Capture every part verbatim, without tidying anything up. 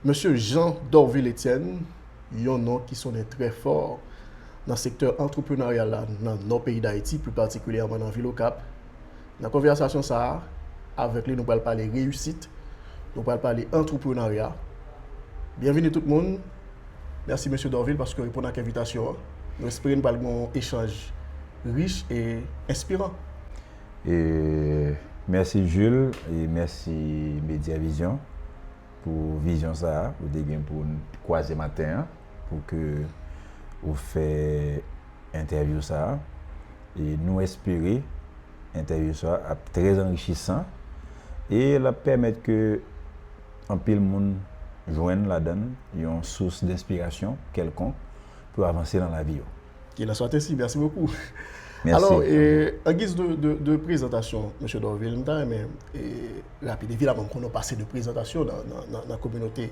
Mesye Jean Dorvil Etienne, yon non ki sonnen trè fò nan sektè antreprenaryal la nan nò peyi Dayiti, pli patikilyèman nan vil Okap. Nan konvèsasyon sa a, avèk li, nou pral pale reyisit, nou pral pale antreprenarya. Byenvini tout moun. Mèsi, mesye Dorvil, paske w reponn ak envitasyon an. Nou espere nou pral gen yon echanj rich e enspiran. E mèsi Jules e mèsi Media Vision pou vizyon sa a ou te gen pou n kwaze maten an pou ke ou fè entèvyou sa a. E nou espere entèvyou sa a ap trè anrichisan e l ap pèmèt ke anpil moun jwenn ladan l yon sous denspirasyon kèlkonk pou yo avanse nan lavi yo. Qu'il en soit ainsi, merci beaucoup. Alò, e, an giz de, de, de prezantasyon, mesye Dorvil, m ta renmen e, rapid, evidaman, m konnen w pase de prezantasyon nan, nan, nan, nan kominote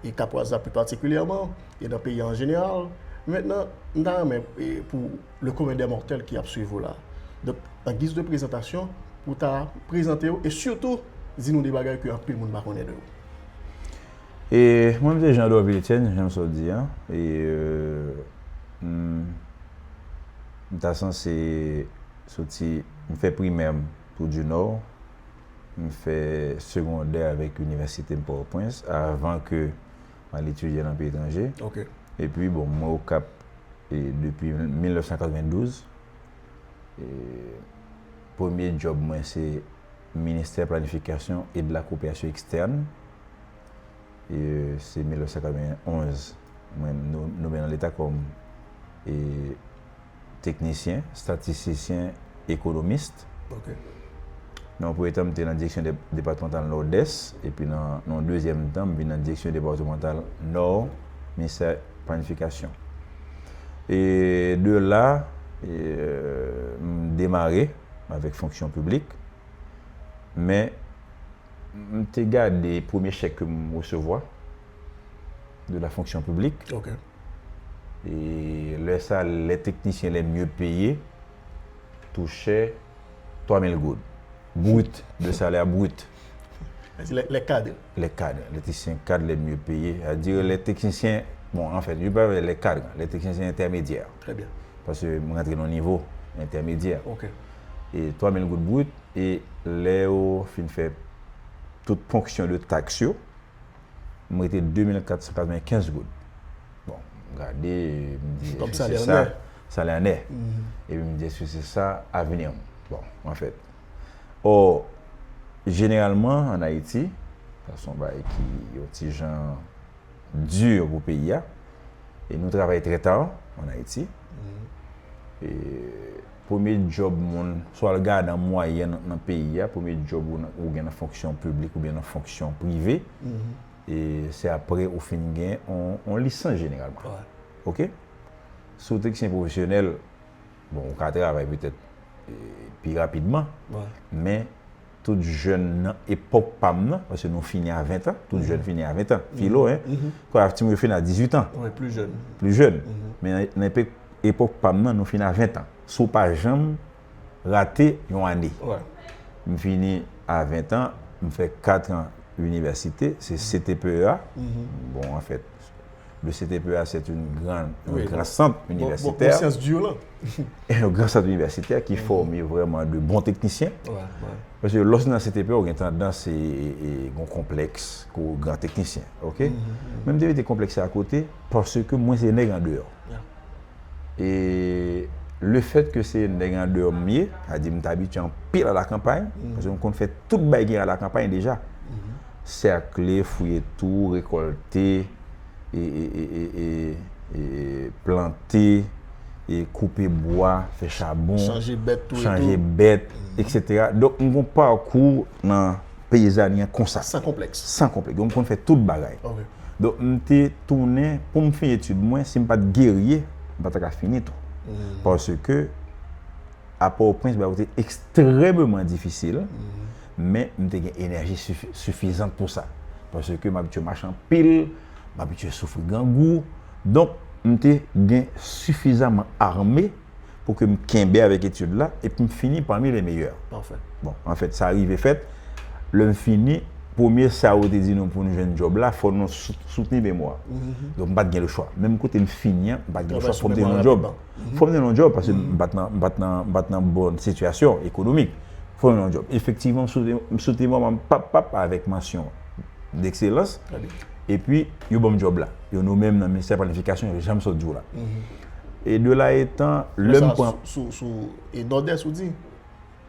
e Kapwaz la pli patikilyèman, e nan peyi a an jeneral. Mentnan, m ta renmen e, pou le commun des mortels ki ap swiv ou la. Donk, an giz de prezantasyon, pou w ta prezante w e sitou di nou de bagay ke anpil moun pa konnen de ou. E mwen, m se Jean Dorvil Etienne, jan m sot di a. E, e, m, m ta sanse soti, m fè primè m Tour du Nord, m fè segondè avèk Inivèsite m Pòtoprens, avan ke m al etidye nan peyi etranje. Epi, bon, mwen Okap e, depi mil nèf san katrevendouz. E, premye djòb mwen se Ministè Planifikasyon e de la Koperasyon Ekstèn. E, se mil nèf san katrevenonz, mwen nou- nonmen nan Leta kòm e, teknisyen, estatistisyen, ekonomis. Nan yon premye tan, m te nan direksyon de- depatmantal Nòdès, epi nan nan yon dezyèm tan, m vin nan direksyon depatmantal Nò, Ministè Planifikasyon. E de la, e, m demare avèk fonksyon piblik, men m te gade premye chèk ke m resevwa de la fonction publique. E lè sa, les techniciens les mieux payés touchaient twa mil goud. Brut, de salaire brut. Sa se les, les cadres. Les cadres, les techniciens cadres les mieux payés, c'est-à-dire les techniciens, bon, en fait, je parle les cadres, les techniciens intermédiaires. Très bien. Paske mwen rantre nan nivo entèmedyè. Ok. E twa mil goud brut, e lè yo fin fè tout ponksyon de taks yo, m rete de mil kat san katrevenkenz goud. Bon, m gade, m di, Kòm se salè sa, nèt. Salè nèt. Epi m di, èske se sa avni m? Bon, anfèt. Ò, jeneralman, ann Ayiti, sa se yon bagay ki yon ti jan di pou peyi a. E nou travay trè ta ann Ayiti. E premye djòb moun, swa l gade an mwayèn nan peyi a, premye djòb ou, ou gen nan fonksyon piblik oubyen nan fonksyon prive, e se apre ou fin gen on, on lisans jeneralman. Ok? Si w teknisyen pwofesyonèl, bon, ou ka travay petèt e, pi rapidman, men tout jèn nan epòk pa m nan, paske nou fini a ven tan, tout jèn fini a ven tan, filo, en, kwa timoun yo fini a dizuit an, Wi, pli jèn. Pli jèn. Men nan, nan epòk, epòk pa m nan, nou fini a ven tan. Si w pa janm rate yon ane. M fini a ven tan, m fè kat an inivèsite, se C T P E A. Bon, anfèt, le C T P E A, c'est une grande, un Wi, grand bon. centre Bon, bon, universitaire. Bon, syans di yo la. E yon gran sant inivèsitè ki fòme vrèman de bon teknisyen. Wi, wi. Paske lòske nan C T P E A, ou gen tandans e, e, e gen yon konplèks kou gran teknisyen, ok? Men m te mete konplèks sa akote paske mwen se nèg andeyò. E le fèt ke se nèg andeyò m ye, sa di m te abitye anpil a lakanpay, paske m konn fè tout bagay gen a lakanpay deja. Sèkle, fouye twou, rekòlte, e, e, e, e, e, e plante, e koupe bwa, fè chabon, Chanje bèt tou e chanje tou. Bèt, etsetera. Donk, m gon pakou nan peyizani an konsa. San konplèks. San konplèks. Donk, m konn fè tout bagay. Ok. Donk, m te tounen, pou m fini etid mwen, si m pa t gerye, m pa t ka fini tou. Paske, a Pòtoprens, bagay yo te ekstrèmeman difisil, men m te gen enèji sifi- sifizant pou sa. Paske m abitye mache anpil, m abitye soufri grangou. Donk, m te gen sifizaman ame pou ke m kenbe avèk etid la, epi m fini pami le meyè. Pafè. Bon, anfèt, sa rive fèt, lè m fini, Premye sa yo te di nou pou nou jwenn djòb la, fò nou sou- soutni memwa. Donk, m pa t gen lechwa. Menm kote m fini an, m pa t gen lechwa, fò m te jwenn yon djòb. Fò m te jwenn yon djòb, paske m pa t nan, m pa t nan, m pa t nan bòn sitiyasyon ekonomik. Fò m te jwenn yon djòb. Efektivman, m soutni, m soutni memwa m pap, pap, avèk mansyon dekselans. Epi, yo ban m djòb la. Yo nonmen m nan ministè planifikasyon, yo janm sot di w la. E de la etan, lè m pran. Sou, sou, sou, e Nòdès ou di?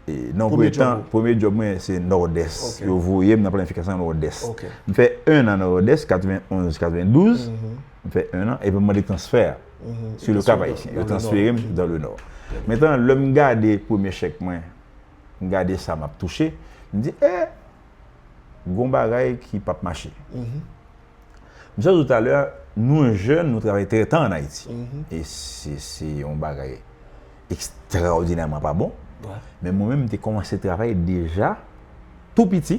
E, non, premye tan, premye djòb mwen, se Nòdès. Yo voye m nan planifikasyon Nòdès. M fè en an Nòdès, katrevenn onz, katrevendouz. M fè en an, epi m mande transfè a. Sur le Cap Haïtien. Yo transfere m dans le Nord. Mentnan, lè m gade premye chèk mwen, m gade sa m ap touche, m di, eh, gon bagay ki p ap mache. M sa di w talè, nou jèn, nou travay trè ta ann Ayiti. E se, se yon bagay ekstraòdinèman pa bon. Men mwen menm, m te kòmanse travay deja tou piti.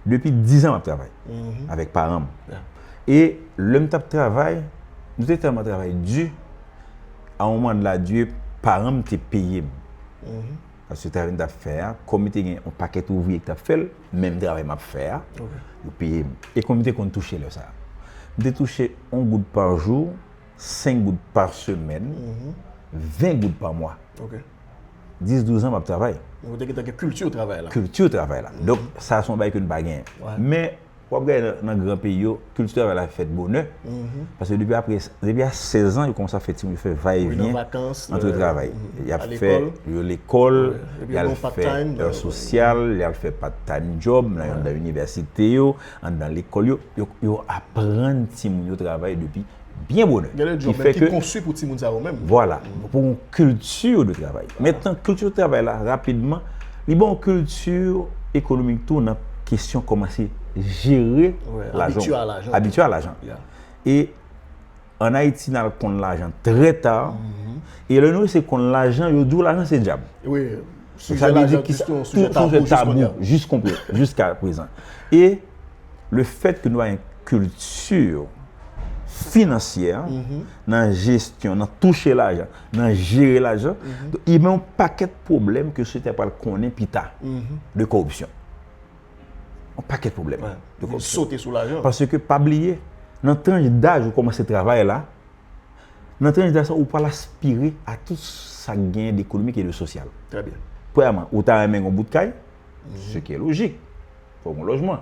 Depi diz an, m ap travay avèk paran m. E lè m t ap travay, nou te tèlman travay di, a yon moman de la durée, paran m te peye m. Paske travay m t ap fè a, kòm te gen yon pakèt ouvriye ki t ap fè l, menm travay m ap fè a, yo peye m. E konbyen m te konn touche lè sa a? M te touche yon goud pa jou, senk goud pa semèn, ven goud pa mwa. Dis, douz an m ap travay. Donk, ou te gentan gen kilti travay la. Kilti travay la. Donk, sa se yon bagay ke n pa genyen. Men, w ap gade nan, nan gran peyi yo, kilti travay la fèt bonè. Paske depi apre, depi a sèz an, yo kòmanse ap fè timoun yo fè vayevyen antre travay. Y ap fè, yo lekòl, y al fè è sosyal, y al fè part-time job nan, anndan inivèsite yo, anndan lekòl yo. Yo, yo aprann timoun yo travay depi byen bonè. Gen de djòb menm ki konstwi pou timoun sa yo menm. Vwala, pou yon kilti de travay. Mentnan, kilti travay la, rapidman, li ba yon kilti ekonomik tou nan kesyon kòmanse jere lajan. Abitye a lajan. Abitye a lajan. E ann Ayiti, n al konn lajan trè ta. E lè nou resi konn lajan, yo di w lajan se dyab. Wi, sijè lajan, se yon sijè tabou jiska prezan. E le fait que nou pa gen kilti finansyè nan jesyon, nan touche lajan, nan jere lajan, donk, li gen yon pakèt pwoblèm ke sosyete a pral konnen pita de kòripsyon. Yon pakèt pwoblèm de kòripsyon. Sote sou lajan. Paske, pa bliye, nan tranch daj ou kòmanse travay la, nan tranch daj sa, ou pral aspire a tout sa k genyen de ekonomik e de sosyal. Trè byen. Premyèman, ou ta renmen gen yon bout kay, ce qui est logique. Fò w gen lojman.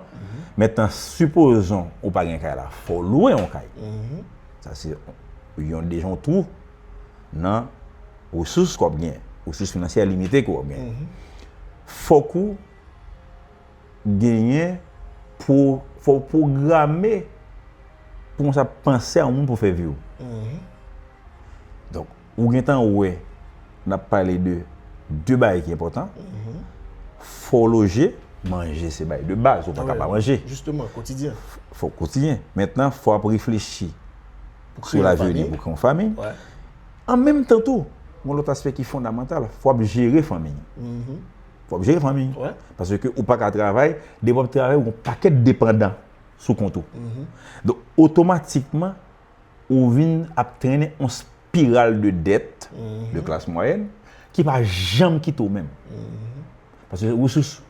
Mentnan, sipozon ou pa gen kay la, fò w lwe yon kay. Sa se yon, deja yon twou nan resous ke w ap genyen, resous finansyè limite ke w ap genyen. Fòk ou genyen, pou, fò w pwograme pou konsa panse a yon moun pou fè vi w. Donk, ou gentan wè, n ap pale de de bagay ki enpòtan. Fò w loje, manje se bagay de baz, ou pa ka pa manje. Jisteman, kotidyen. Fò w kotidyen. Mentnan, fò w ap reflechi sou lavini pou kreye yon fanmi. An menm tan tou, yon lòt aspè ki fondamantal, fò w ap jere fanmi. Fò w ap jere fanmi. Paske ou pa ka travay, depi w ap travay, ou gen yon pakèt depandan sou kont ou. Donk, otomatikman, ou vin ap trennen yon spiral de dèt de klas mwayèn ki pa janm kite w menm. Paske resous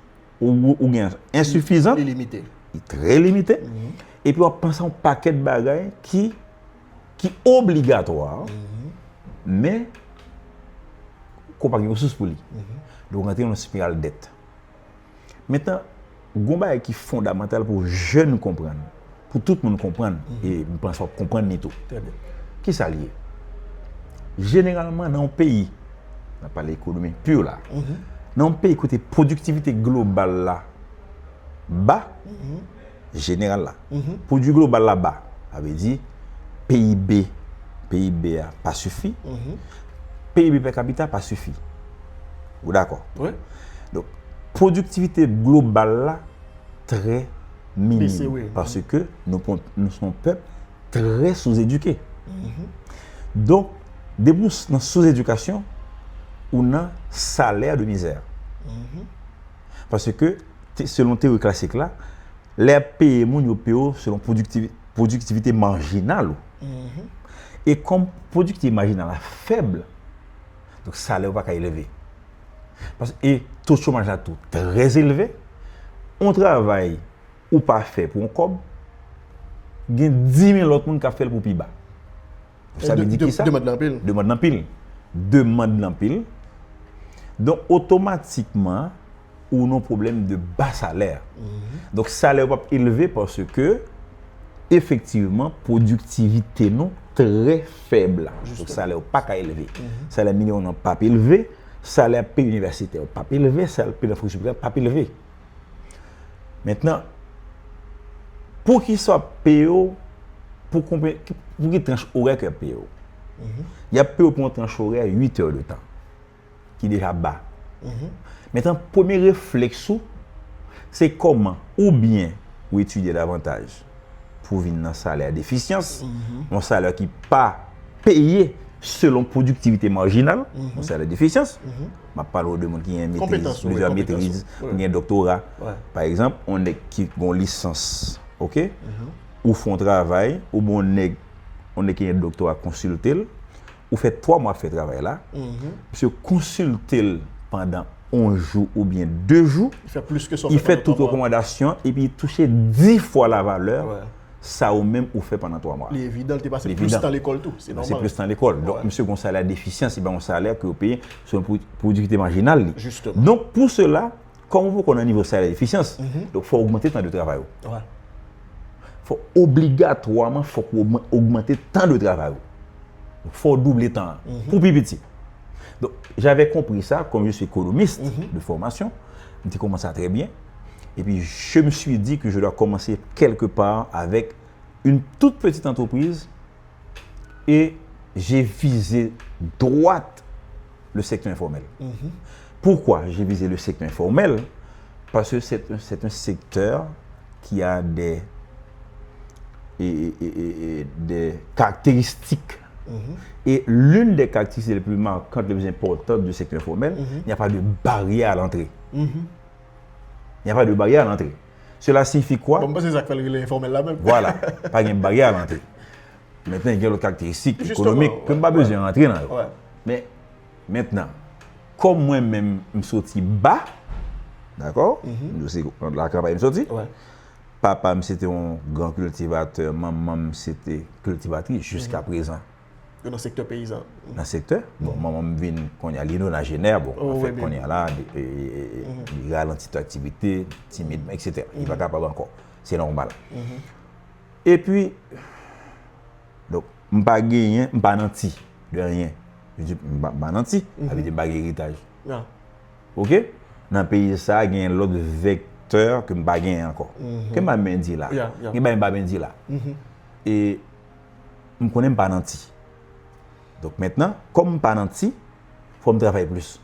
ou, ou, ou gen ensifizan, li limite. Li trè limite. Epi w ap panse a yon pakèt bagay ki, ki obligatwa, men ke w pa gen resous pou li. Donk, ou rantre nan yon spiral dèt. Mentnan, gon bagay ki fondamantal pou jèn konprann, pou tout moun konprann, e m panse w ap konprann li tou. Trè byen. Kisa l ye? Jeneralman, nan yon peyi, n ap pale ekonomi pi la, nan yon peyi kote pwodiktivite global la ba, jeneral la, pwodui global la ba, sa vle di P I B, P I B a pa sifi, P I B per capita pa sifi. Ou dakò? Wi. Donk, pwodiktivite global la trè minim, paske nou, nou se yon pèp trè souzedike. Donk, depi w nan souzedikasyon, ou nan salè de mizè. Paske, te, selon teyori klasik la, lè y ap peye moun, yo peye w selon pwodiktivi-, pwodiktivite majinal ou. E kòm pwodiktivite majinal la fèb, donk salè ou pa ka elve. Paske, e to chomaj la tou trè elve, yon travay ou pa fè pou yon kòb, gen dis mil lòt moun k ap fè l pou pi ba. Sa vle di ki sa? Demann lan anpil. Demann lan anpil. Demann lan anpil. Donk, otomatikman, ou nan pwoblèm de ba salè. Donk, salè yo p ap elve paske, efektivman, pwodiktivite nou trè fèb la. Donk, salè yo pa ka elve. Salè minimòm nan p ap elve, salè peyi inivèsitè yo p ap elve, salè peyi nan fonksyon piblik la p ap elve. Mentnan, poukisa w ap peye w pou konbe-, pou ki tranch orè ke y ap peye w? Y ap peye w pou yon tranch orè uit è de tan, ki deja ba. Mentnan, premye reflèks ou, se kòman oubyen ou etidye davantaj pou vin nan salè defisyans, yon salè ki pa peye selon pwodiktivite majinal, yon salè defisyans. M ap pale w de moun ki gen metriz, plizyè metriz, ki gen doktora. Pa egzanp, yon nèg ki gen yon lisans, oke? Ou fè yon travay, oubyen yon nèg, yon nèg ki gen doktora konsilte l, ou fè twa mwa ap fè travay la, misye konsilte l pandan yon jou oubyen de jou, li fè tout rekòmandasyon epi li touche dis fwa la valè sa ou menm ou fè pandan twa mwa. Li evidan, li te pase plis tan lekòl tou, se nòmal. Li pase plis tan lekòl. Donk, misye gen yon salè defisyans, se pa yon salè ke yo peye selon pwodiktivite majinal li. Donk, pou sela, kòm ou poko nan nivo salè defisyans, donk fò w ogmante tan de travay ou. Fò obligatwaman, fòk ou ogmante tan de travay ou. Fò w double tan an pou pi piti. Donc, j'avais compris ça, comme je suis économiste de formation, m te konprann sa trè byen. Et puis, je me suis dit que je dois commencer quelque part avec une toute petite entreprise et j'ai visé droit le secteur informel. Pourquoi j'ai visé le secteur informel? Parce que c'est un, c'est un secteur qui a des, et, et, et, et, et des caractéristiques. Et l'une des caractéristiques les plus marquantes, les plus importantes du secteur informel, il n'y a pas de barrière à l'entrée. Il n'y a pas de barrière à l'entrée. Cela signifie quoi? Bon, m panse sa k fè l rele enfòmèl la menm. Voilà, pa gen baryè a lantre. Mentnan, gen lòt karakteristik ekonomik ke m pa bezwen rantre nan yo. Men, mentnan, kòm mwen menm, m soti ba, dakò? M se nan lakanpay m soti. Papa m se te yon gran kiltivatè, manman m se te kiltivatris jiska prezan. Yo nan sektè peyizan. Nan sektè. Bon, manman m vin kounye a, li nonajenè, bon, anfèt, kounye a la, li, e, e, e, li ralanti tout aktivite, timidman, et cetera. Li pa kapab ankò. Se nòmal. Epi, donk, m pa genyen, m pa nanti de anyen. Je di, m pa, m pa nanti, sa vle di m pa gen eritaj. Oke? Nan peyi sa a, gen lòt vektè ke m pa genyen ankò. Ke m pa menm di la. Gen bagay m pa menm di la. E m konnen m pa nanti. Donk, mentnan, kòm m pa nanti, fò m travay plis.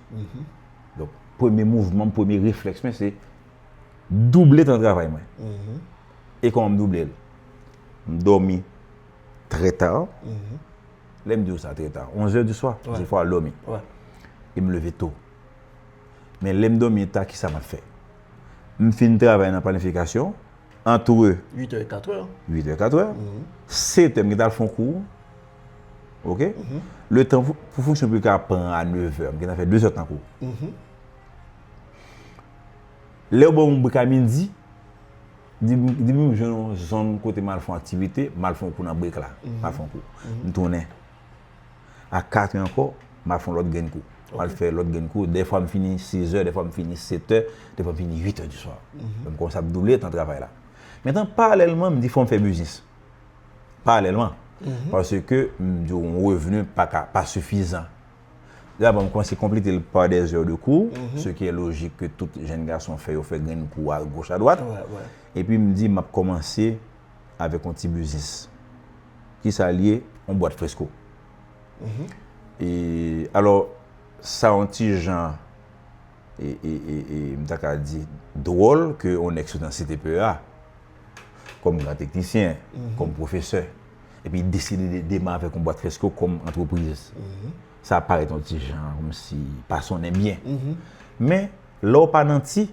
Donk, premye mouvman m, premye reflèks mwen, se double tan travay mwen. E kòman m double l? M dòmi trè ta. Lè m di w sa trè ta, onz è di swa, se fò al dòmi. E m leve to. Men lè m dòmi ta, kisa m ap fè? M fin travay nan planifikasyon, antre uit è e kat è. Uit è, kat è. Sèt è, m gentan al fè yon kou. Oke? Letan pou, pou fonksyon piblik la pran a nèf è, m gentan fè de zè tan kou. Lè yo ban m yon brek a midi, di, di m jwenn yon zòn kote m al fè yon aktivite, m al fè yon kou nan brek la, m al fè yon kou. M tounen. A kat è ankò, m al fè yon lòt grenn kou. M al fè lòt grenn kou. Dèfwa m fini sèz è, dèfwa m fini sèt è, dèfwa m fini uit è di swa. M kòmanse ap double tan travay la. Mentnan, paralèlman, m di fò m fè biznis. Paralèlman. Paske m di w, yon revni pa ka, pa sifizan. Dabò, m kòmanse konplete l pa des heures de cours, ce qui est logique que tout jèn gason fè, yo fè grenn kou a goch, a dwat. Epi m di, m ap kòmanse avèk yon ti biznis. Kisa l ye? Yon bwat fresko. E, alò, sa yon ti jan, e, e, e, e, m ta ka di, dwòl ke yon nèg sot nan C T P E a, kòm gran teknisyen, kòm pwofesè, epi deside de demare avèk yon bwat fresko kòm antrepriz. Sa parèt yon ti jan kòmsi pa sonnen byen. Men, lè w pa nanti,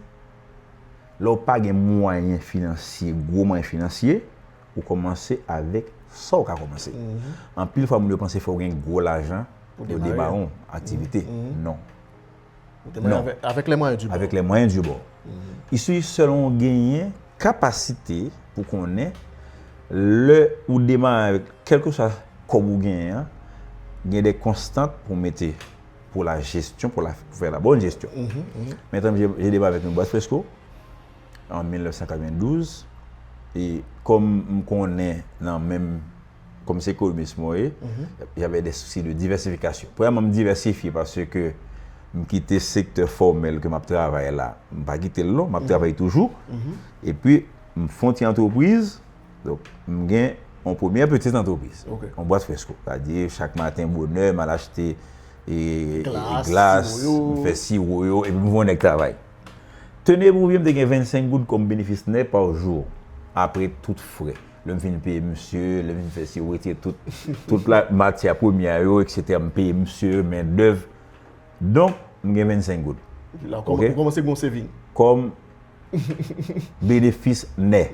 lè w pa gen mwayen finansye, gwo mwayen finansye, ou kòmanse avèk sa w ka kòmanse. Anpil fwa, moun yo panse fò w gen gwo lajan pou yo demare yon aktivite. Non. Ou demare avèk, avèk les moyens du bord. Avèk les moyens du bord. Il suffit seulement ou genyen kapasite pou konnen lè ou demare avèk kèlkeswa kòb ou genyen an, gen de konstant pou mete pour la gestion, pour la, pour faire la bonne gestion. Maintenant, j'ai j'ai démarré avec une boîte Fresco en mille neuf cent quatre-vingt-douze. E kòm m konnen nan menm, kòm se ekonomis mwen ye, j'avais des soucis de diversification. Premyèman, m divèsifye paske m kite sektè fòmèl ke m ap travay la, m pa kite l non, m ap travay toujou. Epi, m fè yon ti antrepriz, donk, m gen yon premyè pitit antrepriz, yon bwat Fresco. Sètadi, chak maten, bonè, m al achte e, e glas, m fè siwo yo, epi m voye nèg travay. Tene pou byen, m te gen vennsenk goud kòm benefis nèt pa jou, apre tout frè. Lè m fin peye misye, lè m fin fè siwo, retire tout, tout la, matyè premyè yo, etsetera, m peye misye, mendèv. Donk, m gen vennsenk goud. La, ou kòmanse gen yon saving. Kòm benefis nèt.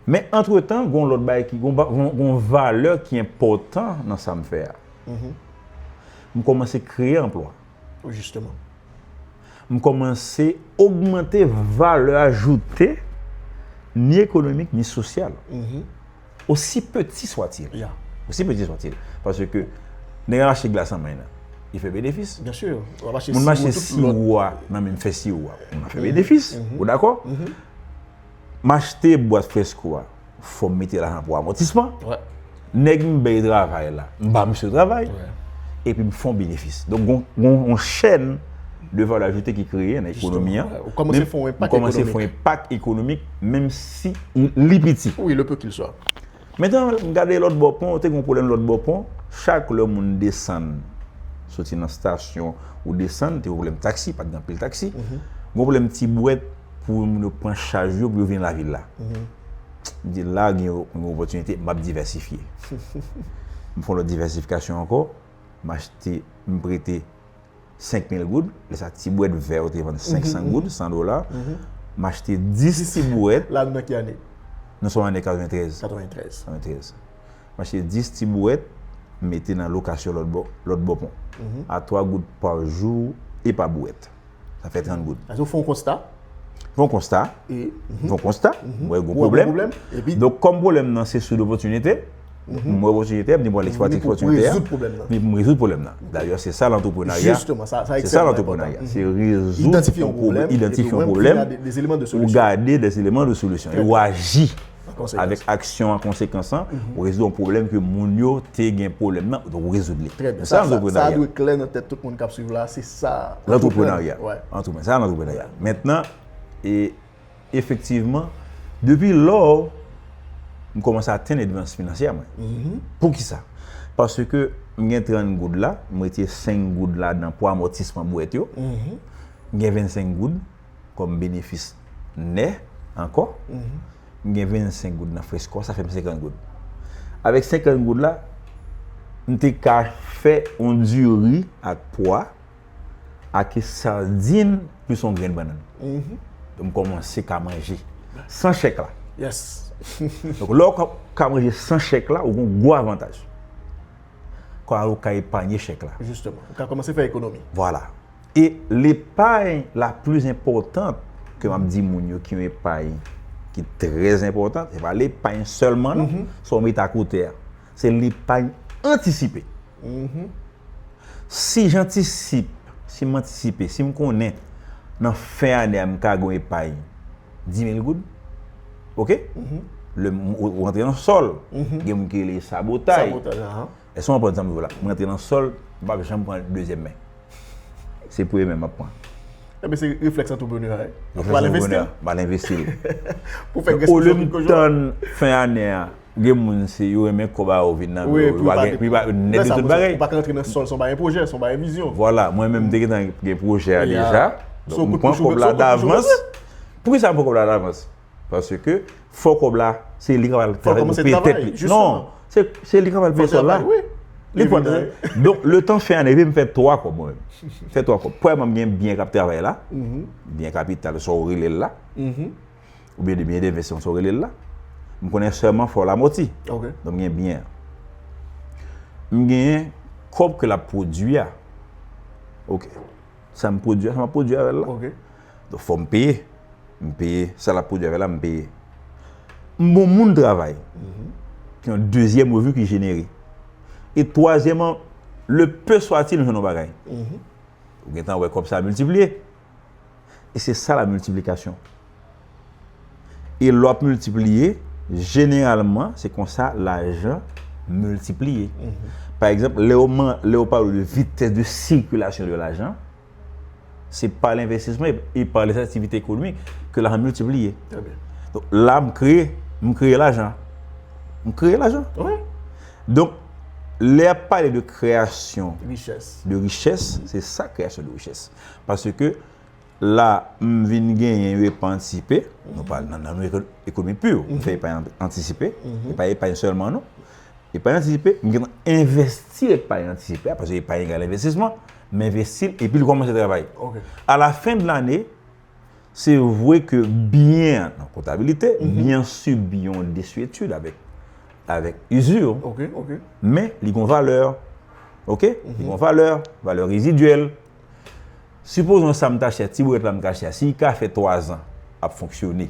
Men antretan, gen yon lòt bagay ki, gen yon, gen yon valè ki enpòtan nan sa m fè a. M kòmanse kreye anplwa. Jisteman. M kòmanse ogmante valè ajoute, ni ekonomik, ni sosyal. Aussi petit soit-il. Aussi petit soit-il. Paske nèg ap achte glas nan men nan, li fè benefis. Moun m achte siwo a nan men m fè siwo a, moun nan fè benefis. Ou dakò? M achte bwat Fresco a, fò m mete lajan pou amòtisman. Nèg m bay travay la, m ba misye travay. Epi m fè yon benefis. Donk, gon, gon, gon chèn de valè ajoute ki kreye nan ekonomi an. Ou kòmanse fè yon enpak ekonomik. Kòmanse fè yon enpak ekonomik, menm si li piti. Oui, le peu qu'il soit. Mentnan, m gade lòt bò pon, te gen yon pwoblèm lòt bò pon. Chak lè moun desann, soti nan estasyon, ou desann, te gen pwoblèm taksi, pa t gen anpil taksi. Gen pwoblèm ti bwèt pou moun yo pran chaj yo, pou yo vin lavil la. M di, la, gen yon, yon opòtinite, m ap divèsifye. M fè yon lòt divèsifikasyon ankò, m achte, m prete senk mil goud, lè sa ti bwèt vè yo te vann senk san goud, san dola. M achte dis ti bwèt. La, nou nan ki ane? Nou se ane katreventrèz. Katreventrèz. Katreventrèz. M achte dis ti bwèt, m mete nan lokasyon lòt bò, lòt bò pon. A twa goud pa jou e pa bwèt. Sa fè trant goud. Èske w fè yon konsta? Fè yon konsta. Fè yon konsta. M wè gon pwoblèm. Donk, kòm pwoblèm nan se sous d'opportunité, m wè opòtinite, m di m pral eksplwate opòtinite a. Vini pou rezoud pwoblèm nan. Vini pou m rezoud pwoblèm nan. Dayè, se sa lantreprenarya. Se sa lantreprenarya. Se rezoud yon pwoblèm, idantifye yon pwoblèm, ou gade des éléments de solution. E ou aji avèk aksyon an konsekans lan, ou rezoud yon pwoblèm ke moun yo te gen pwoblèm nan, donk ou rezoud li. Trè byen. Sa, sa dwe klè nan tèt tout moun k ap swiv la, se sa lantreprenarya. Antreprenarya. Sa lantreprenarya. Mentnan, e efektivman, depi lò, m kòmanse atenn endepandans finansyè mwen. Poukisa? Paske m gen trant goud la, m retire senk goud ladan pou amòtisman bwèt yo. M gen vennsenk goud kòm benefis nèt ankò. M gen vennsenk goud nan Fresco, sa fè m senkant goud. Avèk senkant goud la, m te ka fè yon diri ak pwa, ak sadin plis yon grenn bannann. Donk, m kòmanse ka manje san chèk la. Donk, lè w ka, ka manje san chèk la, ou gen yon gwo avantaj. Kòman ou ka epanye chèk la. Jisteman, ou ka kòmanse fè ekonomi. Vwala. E lepay la pli enpòtan ke m ap di moun yo ki yon epay ki trè enpòtan, se pa lepay sèlman non, sa w mete akote a. Se lepay antisipe. Si j'anticipe, si m antisipe, si m konnen nan fen ane a m ka gen yon epay dis mil goud, oke? Lè m, ou, ou rantre nan sòl, gen moun ki rele sabotay. Èske w konprann sa m di w la? M rantre nan sòl, m p ap janm pran dezyèm men. Se premye men m ap pran. Enben, se reflèks antreprenè a, wi. Ou al envesti l. M al envesti l. Pou fè grenn. Olye m tann fen ane a, gen moun se yo renmen kòb a yo vin nan men yo, yo pa gen, yo pa nèt de tout bagay. Ou pa ka rantre nan sòl san w pa gen pwojè, san w pa gen vizyon. Vwala, mwen menm m te gentan gen pwojè a deja. Donk, m pran kòb la davans. Poukisa m pran kòb la davans? Paske fò kòb la, se li k ap al travay pou peye tèt li. Non, se, se li k ap al peye sòl la. Li pral travay. Donk, letan fen an rive, m fè twa kòb mwen menm. Fè twa kòb. Premyèman, m gen byen k ap travay la. Byen kapital, sa w rele l la. Oubyen de byen de envestisman, sa w rele l la. M konnen sèlman fò l amòti. Donk, m gen byen an. M genyen kòb ke l ap pwodui a. Oke. Sa m pwodui a, sa m ap pwodui avè l la. Donk, fò m peye. M peye sa l ap pwodui avè l la, m peye. M bon moun travay. Ki yon dezyèm revni ki jenere. E twazyèmman, le peu soit-il, m jwenn yon bagay. Ou gentan wè kòb sa a miltipliye. E se sa la miltiplikasyon. E lè w ap miltipliye, jeneralman, se konsa lajan miltipliye. Pa egzanp, lè yo, lè yo pale de vitès de sikilasyon de lajan, se pa lenvestisman e pa lè aktivite ekonomik ke lajan miltipliye. Donk, la, m kreye, m kreye lajan. M kreye lajan. Donk, lè y ap pale de kreyasyon de richès, se sa kreyasyon de richès. Paske la, m vin genyen yon epay antisipe. Nou pale nan, nan yon eko- ekonomi pi, m fè epay an- antisipe. E pa epay sèlman, non. Epay antisipe, m gentan envesti epay antisipe a, paske epay egal envestisman. M envesti l, epi l kòmanse travay. A la fen de lane, se vre ke byen an, nan kontabilite, byen an sibi yon desuetid avèk, avèk usure. Men, li gen yon valè. Oke? Li gen yon valè, valè rezidyèl. Sipozon sa m t achte a, ti bwèt la m t achte a, si l ka fè twa zan ap fonksyone,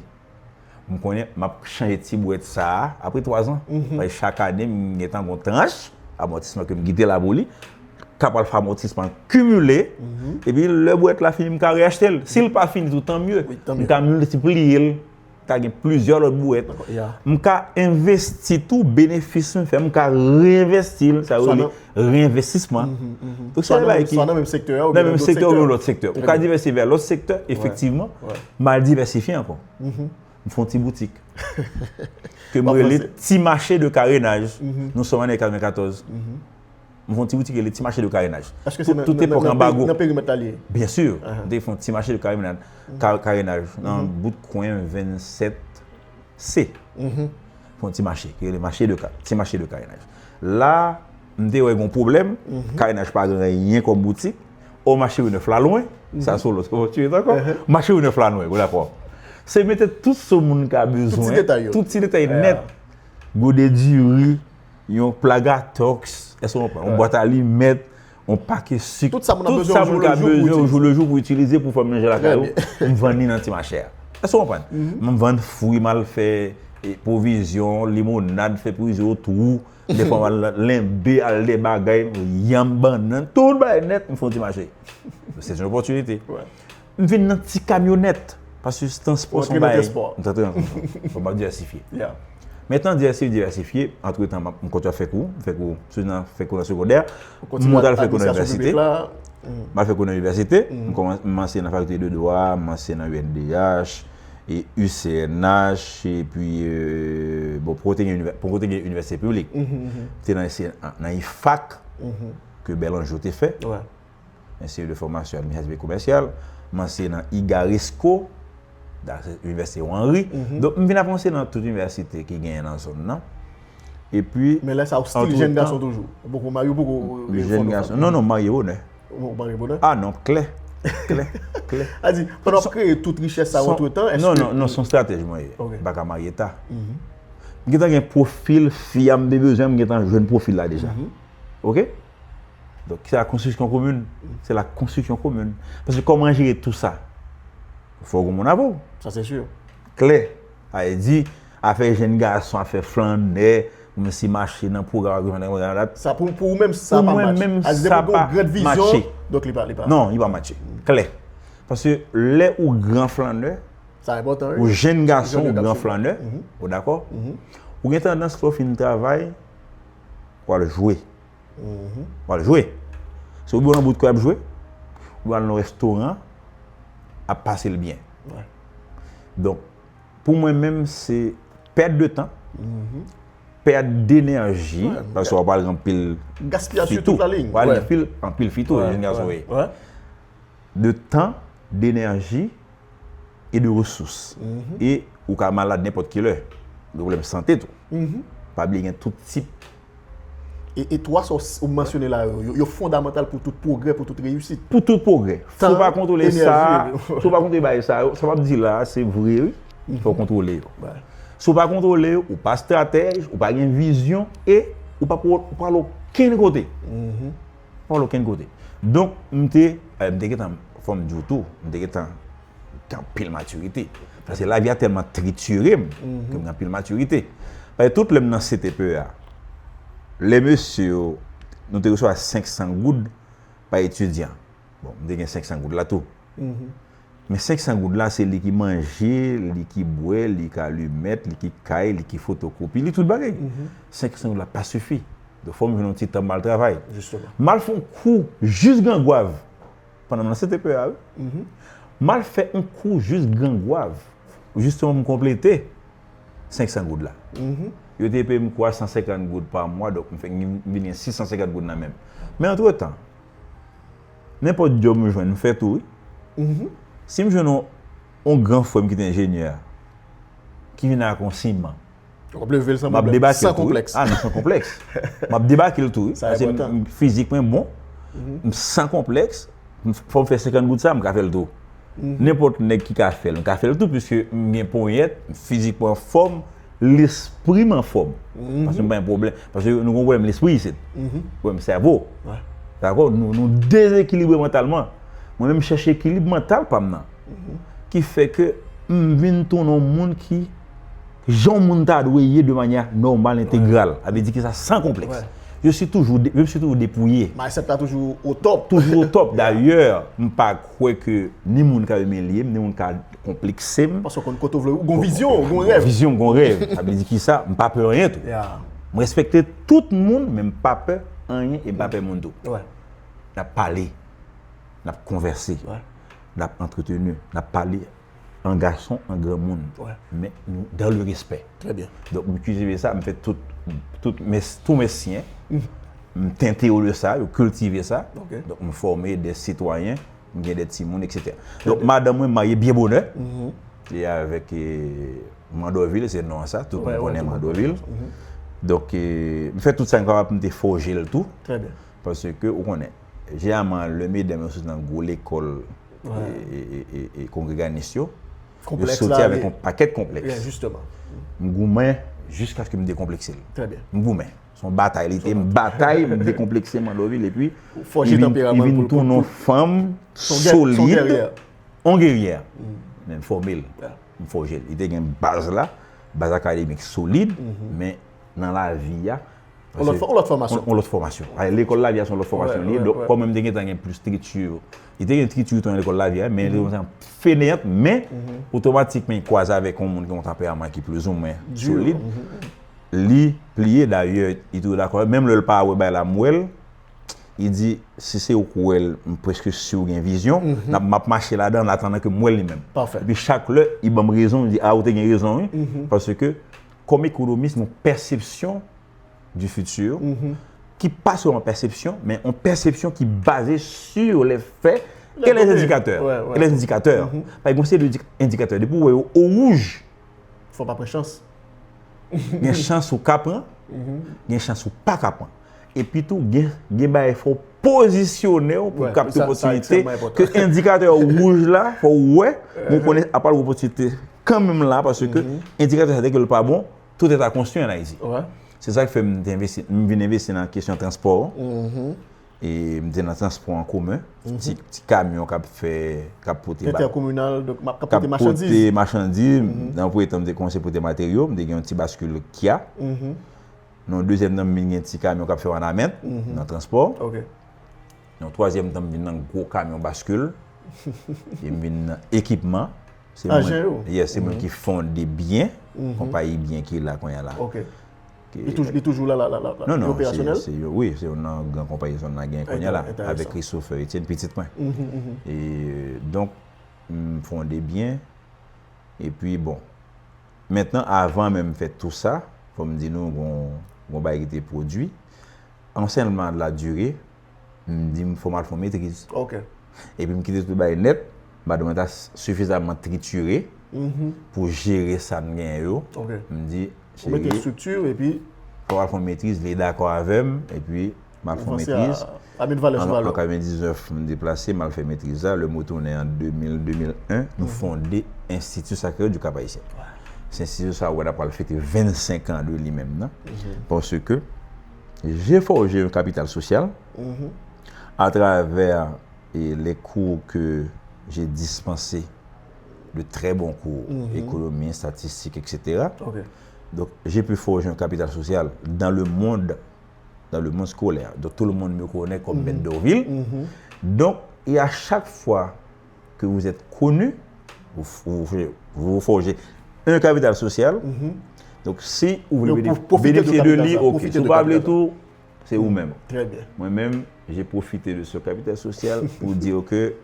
m konnen m ap chanje ti bwèt sa a apre twa zan. Paske chak ane, m gentan gen yon tranch amòtisman ke m kite la pou li, k ap al fè amòtisman kimile, epi lè bwèt la fini, m ka reyachte l. Si l pa fini tou, tan mye. M ka miltipliye l. Ka gen plizyè lòt bwèt. M ka envesti tou, benefis m fè, m ka reenvesti l, sa yo rele reenvestisman. Donk, se yon bagay ki nan menm sektè a oubyen nan lòt sektè. Ou ka divèsifye vè lòt sektè, efektivman. M al divèsifye ankò. M fè yon ti boutik ke m rele Ti Mache de Karenaj. Nou sòm ane katrevenkatòz. M fè yon ti boutik rele Ti Mache de Karenaj. Èske se nan, tout nan, epòk nan, anbago. Nan perimèt la li ye? Byen si. M te fè yon Ti Mache de Karenaj, ka- Karenaj, nan bout kwen vennsèt C. Fè yon ti mache, ki rele mache de ka- Ti Mache de Karenaj. La, m te wè gen yon pwoblèm, Karenaj pa gen anyen kòm boutik. O, mache Ri Nèf la lwen, sa se yon lòt opòtinite ankò. Mache Ri Nèf la lwen, ou dakò. Se mete tout sa moun ka bezwen, tout ti detay nèt. Gode diri, yon pla gatòks, èske w konprann? Yon bwat alimèt, yon pake sik. Tout sa moun ap bezwen o jou lejou pou itilize pou fè manje lakay ou, m vann li nan ti mache a. Èske w konprann? M vann fwi, m al fè, e, pwovizyon, limonad, fè pwovizyon twou, defwa m al lenbe, al de bagay, yanm, bannann, tout bagay nèt, m fè yon ti mache. Se yon opòtinite. M vin nan ti kamyonèt, paske se transpò se yon bagay. M t antre nan transpò. Fò m ap divèsifye. Mentnan, divèsifye, divèsifye, antretan, m ap- m kontinye ap fè kou, m fè kou, sou nan fè kou nan segondè, m monte al fè kou nan inivèsite. M al fè kou nan inivèsite, m kòmanse, m anseye nan fakilte de dwa, m anseye nan U N D H, e U C N H, epi, euh, bon, poko te gen inivè- poko te gen inivèsite piblik. M te nan, nan ifak, ke Bèlanjo te fè. Yon seri de fòmasyon administratif e komèsyal. M anseye nan Igaresco, Inivèsite Henry. Donk, m vin ap anseye nan tout inivèsite ki genyen nan zòn nan. Epi, men lè sa, ou still jèn gason toujou? Ou poko marye, ou poko, euh, jèn gason. Non, non, m marye bonè. Ou marye bonè? Ah non, klè. Klè, klè. A di, pandan w ap kreye tout richès sa antretan, èske... Non, non, non, se yon stratèj mwen ye. M pa ka marye ta. M gentan gen pwofil fi a m te bezwen, m gentan jwenn pwofil la deja. Oke? Donk, se la konstriksyon komin. Se la konstriksyon komin. Paske kòman jere tou sa? Fò w gen moun avè w. Sa se si. Klè. Sa vle di, afè jèn gason, afè flannè, kòmsi mache nan pwogram, pwogram, pwogram, dat. Sa pou, pou ou menm, sa pa match. Pou mwen menm, sa pa matche. Donk, li pa, li pa. Non, li pa matche. Klè. Paske lè ou gran flannè, sa enpòtan, wi, ou jèn gason, ou gran flannè, ou dakò? Ou gen tandans, lè w fin travay, w al jwe. W al jwe. Se oubyen w nan bout kò ap jwe, oubyen w al nan restoran, ap pase l byen. Donk, pou mwen menm, se pèd de tan, pèd denèji, paske w ap pale anpil gaspiyaj sou tout la liy. W al anpil, anpil fito, jèn gason ye. De tan, denèji e de resous. E ou ka malad nenpòt ki lè. Gen pwoblèm sante tou. Pa bliye gen tout tip. E, e twa sa w s- ou mansyone la yo, yo, yo fondamantal pou tout pwogrè, pou tout reyisit. Pou tout pwogrè. Si w pa kontwole sa, si w pa kontwole bagay sa yo, sa m ap di la, se vre, wi. Fò w kontwole yo. Si w pa kontwole yo, ou pa estratèj, ou pa gen vizyon, e ou pa pou, ou pa al okenn kote. Ou pa al okenn kote. Donk, m te, eh, m te gentan, fò m di w tou, m te gentan, Gen anpil matirite. Paske lavi a tèlman tritire m, ke m gen anpil matirite. Paske tout lè m nan C T P E a, lè mesye yo, nou te resevwa senk san goud pa etidyan. Bon, m te gen senk san goud la tou. Men senk san goud la, se li ki manje, li ki bwè, li ki alimèt, li ki kay, li ki fotokopi, li tout bagay. Senk san goud la pa sifi. Donk, fò m jwenn yon ti tan m al travay. M al fè yon kou jis Gangwav. Pandan m nan C T P E a, wi. M al fè yon kou jis Gangwav. Jisteman, m konplete senk san goud la. Yo te peye m kou a san senkant goud pa mwa, donk m fè, m vin gen sis san senkant goud nan men m. Men antretan, nenpòt djòb m jwenn, m fè tou, wi. Si m jwenn yon, yon gran frè m ki te enjenyè, ki vin ak yon siman, w ap leve l san pwoblèm, san konplèks. Ah non, san konplèks. M ap debake l tou, wi. Paske m, fizik mwen bon, m san konplèks, m, fò m fè senkant goud sa, m ka fè l tou. Nenpòt nèg ki ka fè l, m ka fè l tou, piske m gen ponyèt, fizik mwen anfòm, lespri m anfòm. Paske m pa gen pwoblèm. Paske nou gen pwoblèm lespri isit. Pwoblèm sèvo. Dakò? Nou, nou dezekilibre mantalman. Mwen menm, m chèche ekilib mantal pa m nan. Ki fè ke m vin tounen yon moun ki jan yon moun ta dwe ye de manyè nòmal, entegral. Sa vle di ki sa, san konplèks. Je suis toujours dé-, je me suis toujours dépouillé. Mindset la toujou o top. Toujou o top. Dayè, m pa kwè ke ni moun ka imilye m, ni moun ka konplekse m. Paske w konn kote w vle, ou gon vizyon, ou gon rèv. Vizyon, m gon rèv. Sa vle di ki sa, m pa pè anyen tou. M respekte tout moun, men m pa pè anyen e m pa pè moun tou. N ap pale, n ap konvèse, n ap antreteni, n ap pale an gason, an granmoun. Men nou, dans le respect. Trè byen. Donk, m kiltive sa, m fè tout, tout mes, tous mes siens. M tente yo de sa, yo kiltive sa. Donk, m fòme de sitwayen, m gen de timoun, et cetera. Donk, madanm mwen marye byen bonè. E avèk, e, Mandòvil, se non sa, tout moun konnen Mandòvil. Donk, e, m fè tout sa m kapab pou m te fòje l tou. Trè byen. Paske, ou konnen, jeneralman, lè medam yo soti nan gwo lekòl e, e, e, e, e kongreganis yo, yo soti avèk yon pakèt konplèks. M goumen jiskaske m dekonplekse l. M goumen. Se yon batay li te, m batay, m dekonplekse Mandòvil, epi li vin, li vin tounen yon fanm solid, yon geryè. Men m fòme l, m fòje l. Li te gen baz la, baz akademik solid, men nan lavi a, Yon lòt fò-, yon lòt fòmasyon. Yon, yon lòt fòmasyon. Alè, lekòl lavi a se yon lòt fòmasyon li ye. Donk, kòm mwen m te gentan gen plis estrikti, li te gen estrikti tou nan lekòl lavi a, men li te yon feneyan, men otomatikman li kwaze avèk yon moun ki gen yon tanperaman ki plizoumwen solid. Li pliye, dayè, li toujou dakò. Menm lè l pa wè bagay la, m wè l. Li di, "Si se ou k wè l, m prèske si w gen vizyon." M ap, m ap mache ladan l, atandan ke m wè l li menm. Epi chak lè, li ban m rezon, li di, "A, ou te gen rezon, wi." Paske, kòm ekonomis, nou pèsepsyon du futur, ki pa sèlman pèsepsyon, men yon pèsepsyon ki baze sur les faits et les indicateurs. Et les indicateurs. Pa gen yon seri de endikatè. Depi w wè yo o wouj, fò w pa pran chans. Gen chans ou ka pran, gen chans ou pa ka pran. Epi tou, gen, gen bagay fò w pozisyone w pou w kapte opòtinite ke endikatè wouj la, fò w wè, men w konnen apa l gen opòtinite kanmenm la, paske endikatè sa, dèke l pa bon, tout est à construire en Haïti. Se sa k fè m te envesti, m vin envesti nan kesyon transpò. E m te nan transpò an komen, ti, ti kamyon k ap fè, k ap pote ba-, k ap pote machandiz. Nan premye tan, m te kòmanse pote materyo, m te gen yon ti baskil Kia. Nan dezyèm tan, m vin gen ti kamyon k ap fè wanament nan transpò. Nan twazyèm tan, m vin nan gwo kamyon baskil. E m vin nan ekipman. Se mwen, yes, se mwen ki fonde Byen, konpayi Byen ki la kounye a la. Li toujou, li toujou la, la, la, la, li operasyonèl? Non, non, se, se yo, wi, se youn nan gran konpayi zòn nan gen kounye a la, avèk Christopher Etienne, pitit mwen. E, donk, m fonde Byen. Epi, bon, mentnan, avan menm m fè tou sa, fò m di nou, gon, gon bagay ki te pwodui. An sèlman de la dire, m di m fò m al fè yon metriz. Epi m kite tout bagay nèt, madanm mwen ta sifizaman tritire pou jere sa n genyen yo. M di, cheri, fò m al fè yon metriz, li dakò avè m, epi m al fè yon metriz. An, an katrevendiznèf, m deplase, m al fè metriz la. Lè m retounen an de mil, de mil en, nou fonde Institut Sacré-Cœur du Cap-Haïtien. Se enstiti sa, ou wè, n ap pral fete vennsenk an de li menm nan. Paske j'ai forgé un capital social à travers, et les cours que j'ai dispensés de très bons cours, économie, statistique, et cetera. Donc, j'ai pu forger un capital social dans le monde, dans le monde scolaire. Donc, tout le monde me connaît comme maître Dorvil. Donc, et à chaque fois que vous êtes connu, vous, vous, vous forgez un capital social. Donc, si vous voulez bénéficier de lui, ok. Si vous ne voulez pas, c'est vous-même. Très bien. Moi-même, j'ai profité de ce capital social pour dire que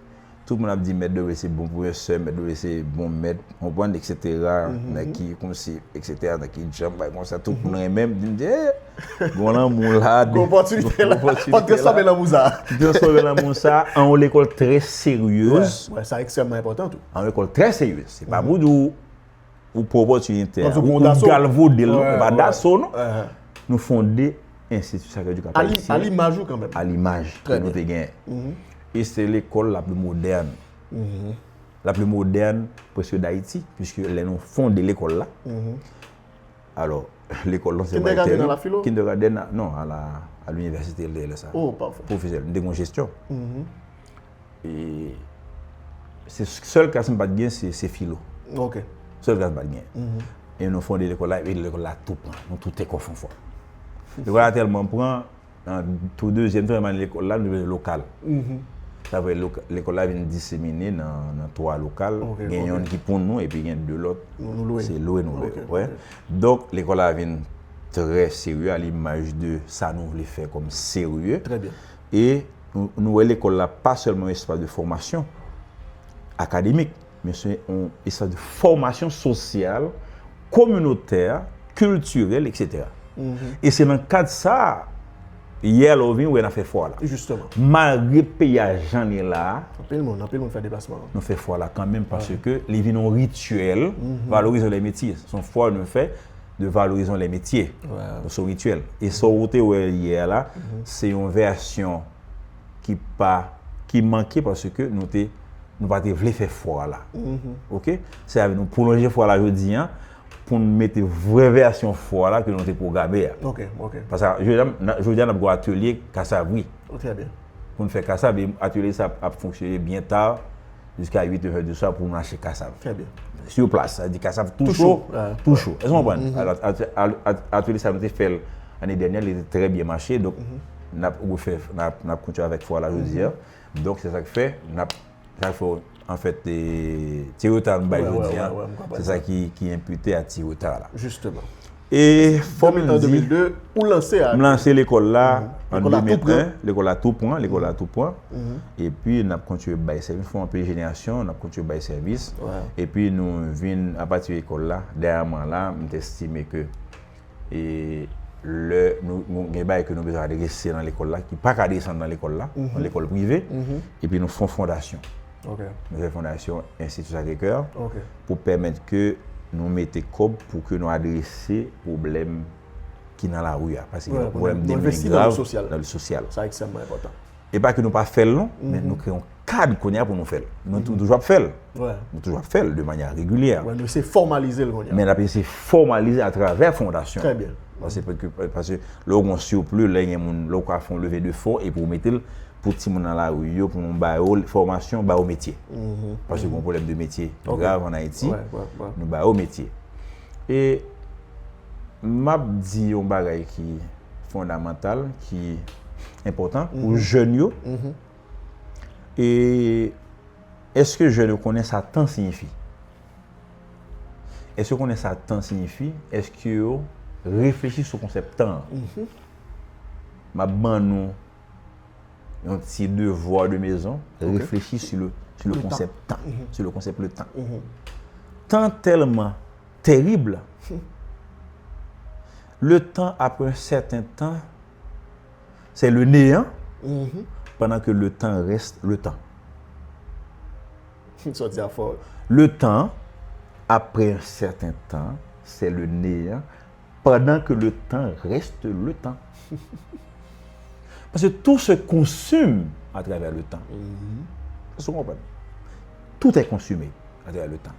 tout le monde a dit, Maître Dorvil, c'est bon professeur, Maître Dorvil, c'est bon maître, konprann, et cetera. Nan ki, kòmsi, et cetera, nan ki jan, bagay konsa, tout moun renmen m, di m, eh, gon lanmou la, gon opòtinite la, fò transfòme lanmou sa. Transfòme lanmou sa an yon lekòl trè seryez. Wè, wè, sa ekstrèmman enpòtan tou. An yon lekòl trè seryez. Se pa pou di w, ou pran opòtinite a, ou, ou galvode l, non, ou pa daso, non. Nou fonde Institut Sacré du Cap Haïtien. A limaj ou kanmenm. A limaj ke nou te genyen. E se lekòl la pli modèn. La pli modèn preske Dayiti, puiske lè nou fonde lekòl la, alò, lekòl lan se Kindergarten nan la filo? Kindergarten, non, a la, a linivèsite, l te lè sa. Oh, pafè. Pwofesè, nou te gen yon jesyon. E se sèl klas m pa t gen, se, se filo. Ok. Sèl klas m pa t gen. E nou fonde lekòl la, e lekòl la tou pran. Nou tou te kò fanfò. Lekòl la tèlman pran, nan tou dezyèm, twazyèm ane lekòl la, nou te bezwen lokal. Sa fè loka-, lekòl la vin disemine nan, nan twa lokal. Ok, gen youn ki pou nou, epi gen de lòt, se lwe nou lwe. Donk, lekòl la vin trè serye, a limaj de sa nou vle fè kòm serye. Trè byen. E nou, nou wè lekòl la pa sèlman yon espas de fòmasyon akademik, men se yon espas de fòmasyon sosyal, kominotè, kiltirèl, et cetera. E se nan kad sa a, yè lè w vin wè n ap fè fwa la. Jisteman. Malgre peyi a jan l ye la a, anpil moun, anpil moun fè deplasman an. Nou fè fwa la kanmenm paske li vin yon rityèl, valorizasyon dè metye. Se yon fwa nou fè de valorizasyon dè metye. Donk, se yon rityèl. E sa w te wè yè a la, se yon vèsyon ki pa, ki manke paske nou te, nou pa te vle fè fwa la. Ok? Se avè nou pwolonje fwa la jodi a pou n mete vrè vèsyon fwa la ke nou te pwograme a. Ok, ok. Paske jodi a, jodi a n ap gen yon atelye kasav, wi. Oh, trè byen. Pou n fè kasav, e atelye sa ap, ap fonksyone byen ta, jiska uit, nèf è di swa pou nou achte kasav. Trè byen. Sur place, sa vle di kasav tou cho, tou cho. Èske w konprann? Alò, at-, at-, at-, atelye sa nou te fè l ane dènyè, li te trè byen mache, donk n ap refè, n ap, n ap kontinye avèk fwa la jodi a. Donk, se sa k fè, n ap, sa k fè, anfèt, e, ti reta nou bay jodi a, se sa ki, ki enpite a ti reta la. Jisteman. E fò m di, m lanse lekòl la an de mil en, lekòl la tou pran, lekòl la tou pran. Epi, n ap kontinye bay sèvis, fè anpil jenerasyon, n ap kontinye bay sèvis. Epi, nou vin, apati de lekòl la, dènyèman la, m te estime ke e lè nou, nou gen bagay ke nou bezwen adrese nan lekòl la, ki pa ka desann nan lekòl la, nan lekòl prive, epi nou fè yon fondasyon. Nou fè fondasyon Institut Sacré-Cœur pou pèmèt ke nou mete kòb pou ke nou adrese pwoblèm ki nan lari a. Paske gen pwoblèm de moun grav nan le sosyal. Sa ekstrèmman enpòtan. E pa ke nou pa fè l non, men nou kreye yon kad kounye a pou nou fè l. Nou tou-, toujou ap fè l. Nou toujou ap fè l de manyè regilyè. Wè, nou eseye fòmalize l kounye a. Men n ap eseye fòmalize atravè fondasyon. Trè byen. Paske, paske, paske lè w gen yon sipli, lè gen moun, lè w ka fè yon leve de fon epi w mete l pou timoun nan lari yo, pou nou ba yo fòmasyon, ba yo metye. Paske gen yon pwoblèm de metye ki grav ann Ayiti, nou ba yo metye. E m ap di yon bagay ki fondamantal, ki enpòtan pou jèn yo. E èske jèn yo konnen sa tan siyifi? Èske yo konnen sa tan siyifi? Èske yo reflechi sou konsèp tan an? M ap ban nou yon ti devwa de mezon, reflechi sur le, sur le concept temps, sur le concept le temps. Tan tèlman tèrib. Le temps, après un certain temps, c'est le néant, pendant que le temps reste le temps. Sa w di a fò. Le temps, après un certain temps, c'est le néant, pendant que le temps reste le temps. Parce que tout se consume à travers le temps. Èske w konprann? Tout est consumé à travers le temps.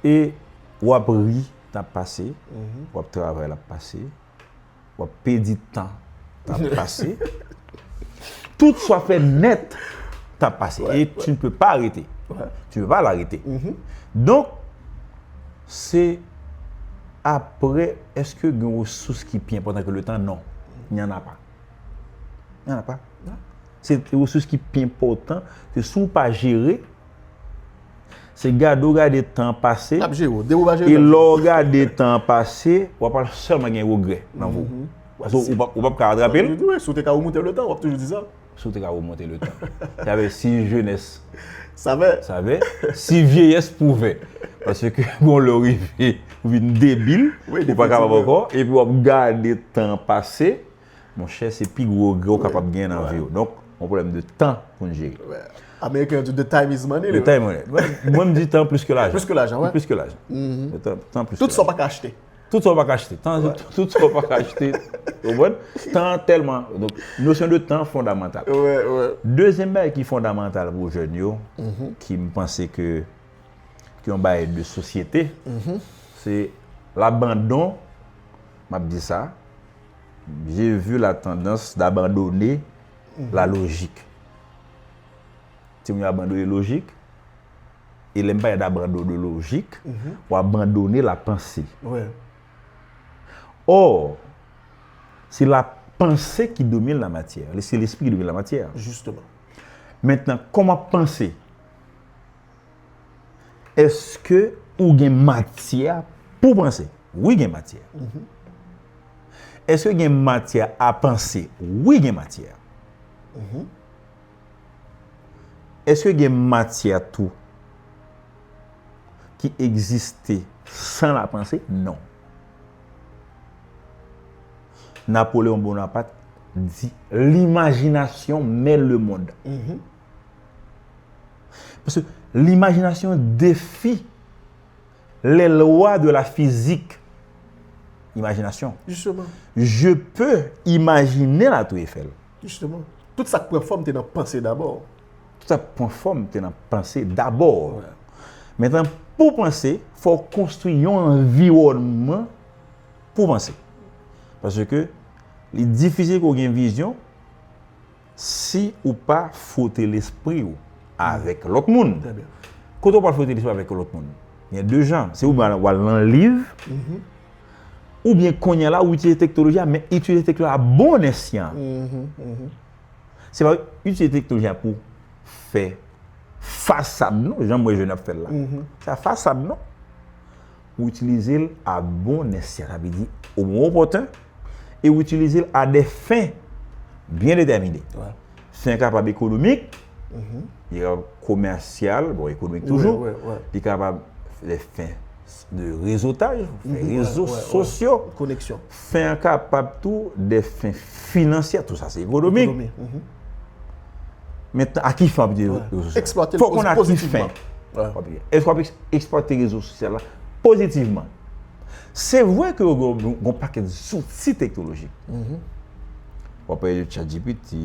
E w ap ri, tan ap pase, w ap travay, l ap pase, w ap pèdi tan, tan ap pase. Tout sa w ap fè nèt, Tan ap pase. E tu ne peux pas arrêter. Tu ne peux pas l'arrêter. Donk, se apre, èske gen resous ki pi enpòtan ke le tan? Non. Il n'y en a pas. Il n'y en a pas. Se resous ki pi enpòtan ke si w pa jere, se gade w gade tan pase. L ap jere w. Depi w pa jere, e l ap jere w. Lè w gade tan pase, w ap sèlman gen regrè nan vi w. Paske w p ap, w p ap ka ratrape l. Wi, si w te ka remonte le tan, w ap toujou di sa. Si w te ka remonte le tan. Sa vle si jeunesse savait, si vieillesse pouvait. Paske bon lè w rive, ou vin debil, ou pa kapab ankò, epi w ap gade tan pase, monchè, se pi gwo regrè w kapab gen nan vi w. Donk, yon pwoblèm de tan pou n jere. Ameriken yo di the time is money. The time is money. Mwen, mwen, m di tan plis ke lajan. Plis ke lajan, wi. Plis ke lajan. Tan, tan plis ke lajan. Tout sa w pa ka achte. Tout sa w pa ka achte. Tan, tout sa w pa ka achte. Ou konprann? Tan tèlman. Donk, nosyon de tan fondamantal. Dezyèm bagay ki fondamantal pou jèn yo, ki m panse ke, ki yon bagay de sosyete, se labandon, m ap di sa, j'ai vu la tendance d'abandonner la logique. Timoun yo abandone lojik. E lè m pale d'abandon de lojik, ou abandone la panse. Or, se la panse ki domine la matyè. Se lespri ki domine la matyè. Jisteman. Mentnan, kòman w ap panse? Èske ou gen matyè pou w panse? Wi, gen matyè. Èske gen matyè a panse? Wi, gen matyè. Èske gen matyè tou ki egziste san la panse? Non. Napoléon Bonaparte di, l'imagination mène le monde. Paske limajinasyon defi les lois de la physique. Imagination. Justement. Je peux imaginer la Tour Eiffel. Justement. Tout sa k pran fòm te nan panse dabò. Tout sa k pran fòm te nan panse dabò. Mentnan, pou panse, fò w konstwi yon anviwònman pou panse. Paske li difisil pou w gen vizyon si ou pa fwote lespri w avèk lòt moun. Kote w pral fwote lespri avèk lòt moun? Gen de jan. Se ou w al nan liv, oubyen kounye a la, ou itilize teknoloji a, men itilize teknoloji a bon esyan. Se pa itilize teknoloji a pou fè fasad non, jan m wè jèn ap fè l la. Se pa fasad non. Ou itilize l à bon escient, sa vle di au moment opportun, e ou itilize l à des fins bien déterminées. Fen kapab ekonomik, li kapab komèsyal, bon, ekonomik toujou, li kapab des fins de réseautage, fè rezo sosyo. Koneksyon. Fen an kapab tou des fins financières, tout sa se ekonomik. Mentnan, a ki fen w ap itilize rezo sosyal? Fò w konn a ki fen w ap itilize. Èske w ap eks-, eksplwate rezo sosyal la pozitivman? Se vre ke yo gen yon pakèt zouti teknolojik. W ap pale de ChatGPT,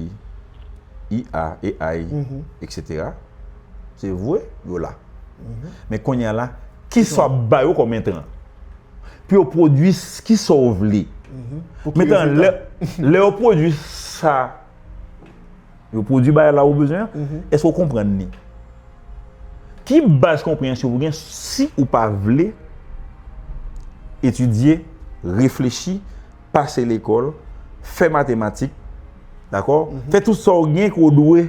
I A, A I, etsetera. Se vre, yo la. Men kounye a la, kisa w ap ba yo kòm entran? Pou yo pwodui s-, kisa w vle. Mentnan, lè, lè yo pwodui sa, yo pwodui bagay la ou bezwen an, èske w konprann li? Ki baz konpreyansyon pou gen si ou pa vle etidye, reflechi, pase lekòl, fè matematik, dakò? Fè tout sa w gen ke w dwe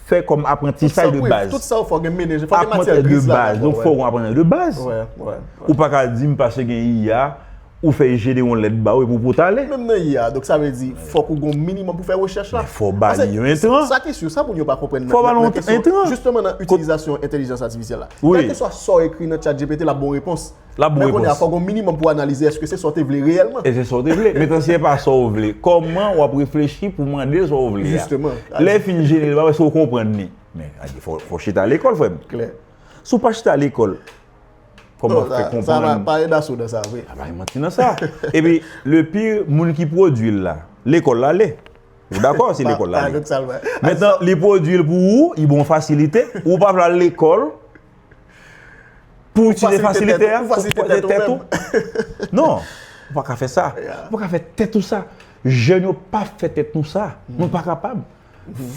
fè kòm aprantisaj de baz. Tout sa w fè w gen mennen, fò w gen matyè griz la. Donk, fò w gen aprantisaj de baz. Ou pa ka di m paske gen I A, ou fè I G de yon lèt ba ou epi ou pote ale. Menm nan I A, donk sa vle di, fòk ou gen yon minimòm pou fè rechèch la. Men fò w ba li yon entran. Sa ki si, sa moun yo pa konprann nan kesyon, jisteman nan itilizasyon entèlijans atifisyèl la. Kèlkeswa sa w ekri nan ChatGPT, l ap ba w repons. L ap ba w repons. Men kounye a, fòk gen yon minimòm pou analize èske se sa w te vle reyèlman. E se sa w te vle. Mentnan, si se pa sa w vle, kòman w ap reflechi pou mande sa w vle a? Jisteman. Lè l fin jere l ba w, èske w konprann li? Men, fò, fò w chita lekòl, frè m. Klè. Si w pa chita lekòl, kòman w ap fè konprann? Non, sa, sa pa, pa gen daso nan sa, vre. A, pa gen manti nan sa. Epi, le pire, moun ki pwodui l la, lekòl la ale. Ou dakò, se lekòl la ale. Mentnan, li pwodui l pou ou, li ba w fasilite, ou pa vle al lekòl, pou w itilize fasilite a, pou fasilite tèt ou. Non, ou pa ka fè sa. Ou pa ka fè tèt ou sa. Jèn yo pa fè tèt nou sa. Nou pa kapab.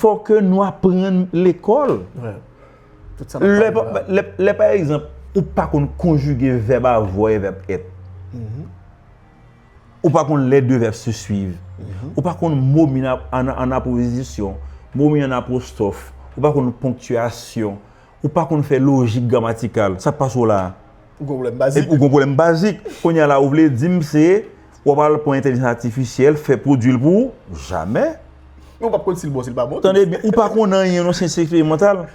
Fòk nou aprann lekòl. Lè, lè, lè, pa egzanp, ou pa konn konjige vèb avoir e vèb être. Ou pa konn les deux verbes se suivent. Ou pa konn mo mi an apozisyon, mo mi an apostwòf. Ou pa konn ponktiyasyon. Ou pa konn fè lojik gramatikal. Sa k pase w la a? Ou gon pwoblèm bazik. Ou gon pwoblèm bazik. Kounye a la, ou vle di m se, w ap al pran entèlijans atifisyèl, fè pwodui l pou ou? Jamè. Men ou p ap konn si l bon, si l pa bon. Tande byen, ou pa konn anyen nan syans eksperimantal.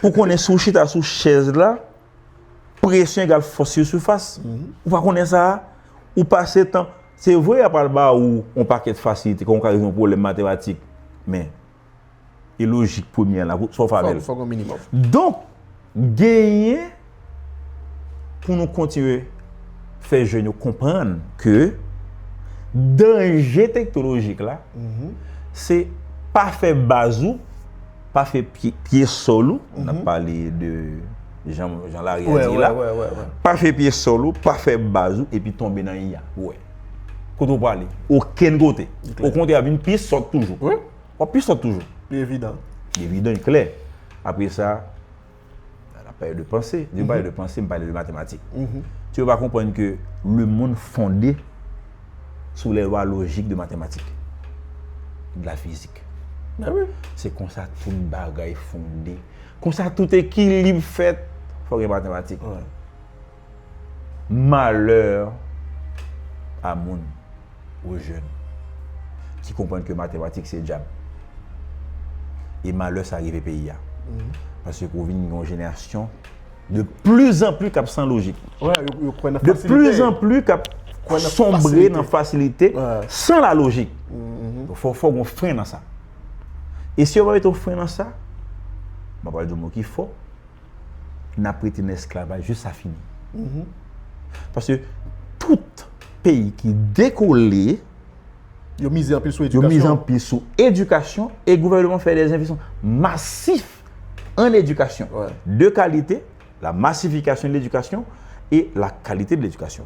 Pou konnen si w chita sou chèz la, presyon egal fòs sou sifas. Ou pa konnen sa a? Ou pase tan. Se vre, y ap al ba ou yon pakèt fasilite, kòm ou ka rezoud yon pwoblèm matematik. Men, e lojik premyè la, sa w fè avè l. Fòk, fòk yon minimòm. Donk, genyen pou nou kontinye fè jèn yo konprann ke danje teknolojik la, se pa fè baz ou, pa fè pye, pye sòl ou, n ap pale de jan, jan Larry a di la, pa fè pye sòl ou, pa fè baz ou, epi tonbe nan I A. Ou wè. Kote w prale? Okenn kote. Okontrè, ap vin pi sòt toujou. W ap pi sòt toujou. Li evidan. Li evidan, li klè. Apre sa, n ap pale de panse. Depi m pale de panse, m pale de matematik. Si yo pa konprann ke lemonn fonde sou les lois logiques de mathématiques, de la physique. Se konsa tout bagay fonde. Konsa tout ekilib fèt. Fò gen matematik. Malè a moun, o jèn, ki konprann ke matematik se dyab. E malè sa rive peyi a. Paske ou vin gen yon jenerasyon de plus en plus k ap san lojik. De plus en plus k ap sonbre nan fasilite, san la lojik. Donk, fò, fò gen yon fren nan sa. E si yo pa mete yon fren nan sa, m ap pral di yon mo ki fò, n ap rete nan esklavaj jis sa fini. Paske tout peyi ki dekole, yo mize anpil sou edikasyon. Yo mize anpil sou edikasyon e gouvènman fè des investissements massifs en éducation de qualité, la massification de l'éducation et la qualité de l'éducation.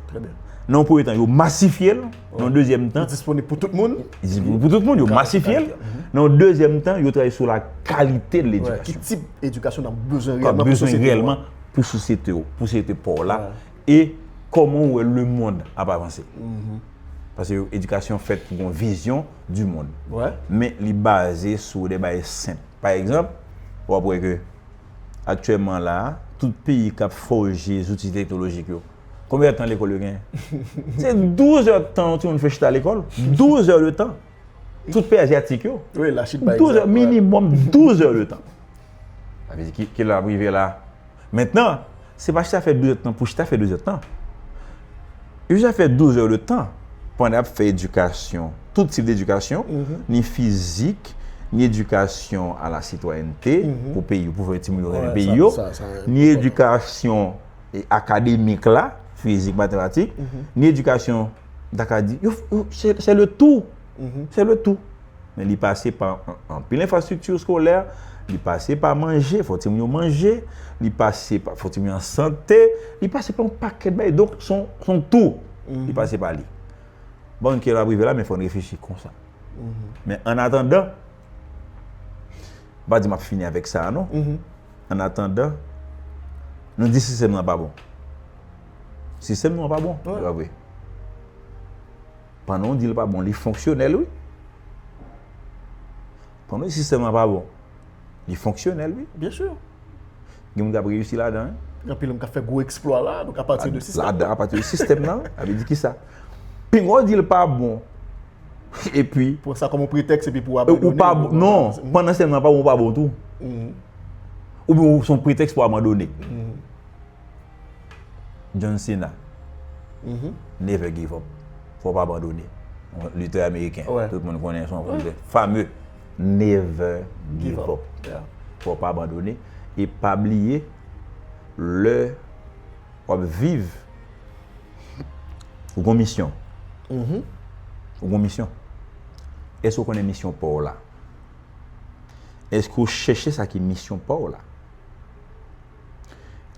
Nan yon premye tan, yo masifye l. Nan yon dezyèm tan, li disponib pou tout moun. Li disponib pou tout moun, yo masifye l. Nan yon dezyèm tan, yo travay sou la qualité de l'éducation. Ki tip edikasyon n ap bezwen reyèlman pou sosyete w, pou sosyete pa w la, e kòman w wè lemonn ap avanse. Paske edikasyon fèt pou yon vizyon du monde. Men li baze sou de bagay senp. Pa egzanp, w ap wè ke aktyèlman la a, tout peyi k ap fòje zouti teknolojik yo, konbyen èdtan lekòl yo genyen? Se douz èdtan yon timoun fè chita lekòl. Douz èdtan. Tout peyi azyatik yo. Douz èdtan, minimòm douz èdtan. Sa vle di ki, ki lè l ap rive la? Mentnan, se pa chita fè douz èdtan pou chita fè douz èdtan. Yo chita fè douz èdtan pandan y ap fè edikasyon, tout tip edikasyon, ni fizik, ni edikasyon a la sitwayènte pou peyi yo, pou fè timoun yo renmen peyi yo, ni edikasyon e, akademik la, fizik, matematik, ni edikasyon, ta ka di, yo, yo, se, se le tou. Se le tou. Men li pase pa an, anpil enfrastrikti eskolè, li pase pa manje, fò timoun yo manje, li pase pa, fò timoun yo an sante, li pase pa yon pakèt bagay. Donk, se yon, se yon tou. Li pase pa li. Bon, ke l ap rive la, men fò n reflechi konsa. Men an atandan, m pa di m ap fini avèk sa a, non. An atandan, nou di sistèm nan pa bon. Sistèm nou an pa bon, se pa vre. Pandan w di l pa bon, li fonksyonèl, wi. Pandan w di sistèm nan pa bon, li fonksyonèl, wi. Byen si. Gen moun k ap reyisi ladan, wi. Gen anpil moun k ap fè gwo eksplwa la, donk apati de sistèm. Ladan, apati de sistèm nan, wi. Sa vle di kisa? Pinga w di l pa bon, epi pran sa kòm yon pretèks epi pou w abandone, ou pa bon, non, pandan sistèm nan pa bon, ou pa bon tou. Oubyen se yon pretèks pou abandone. John Cena, Never Give Up. Fò w pa abandone. Yon litè ameriken. Tout moun konnen, se yon fame. Never Give Up. Fò w pa abandone. E pa bliye, lè w ap viv, ou gon misyon. Ou gon misyon. Èske w konnen misyon pa w la? Èske w chèche sa ki misyon pa w la?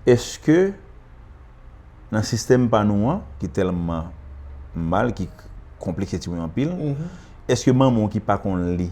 Èske nan sistèm pa nou an, ki tèlman mal, ki konplekse timoun yo anpil, èske manman w ki pa konn li,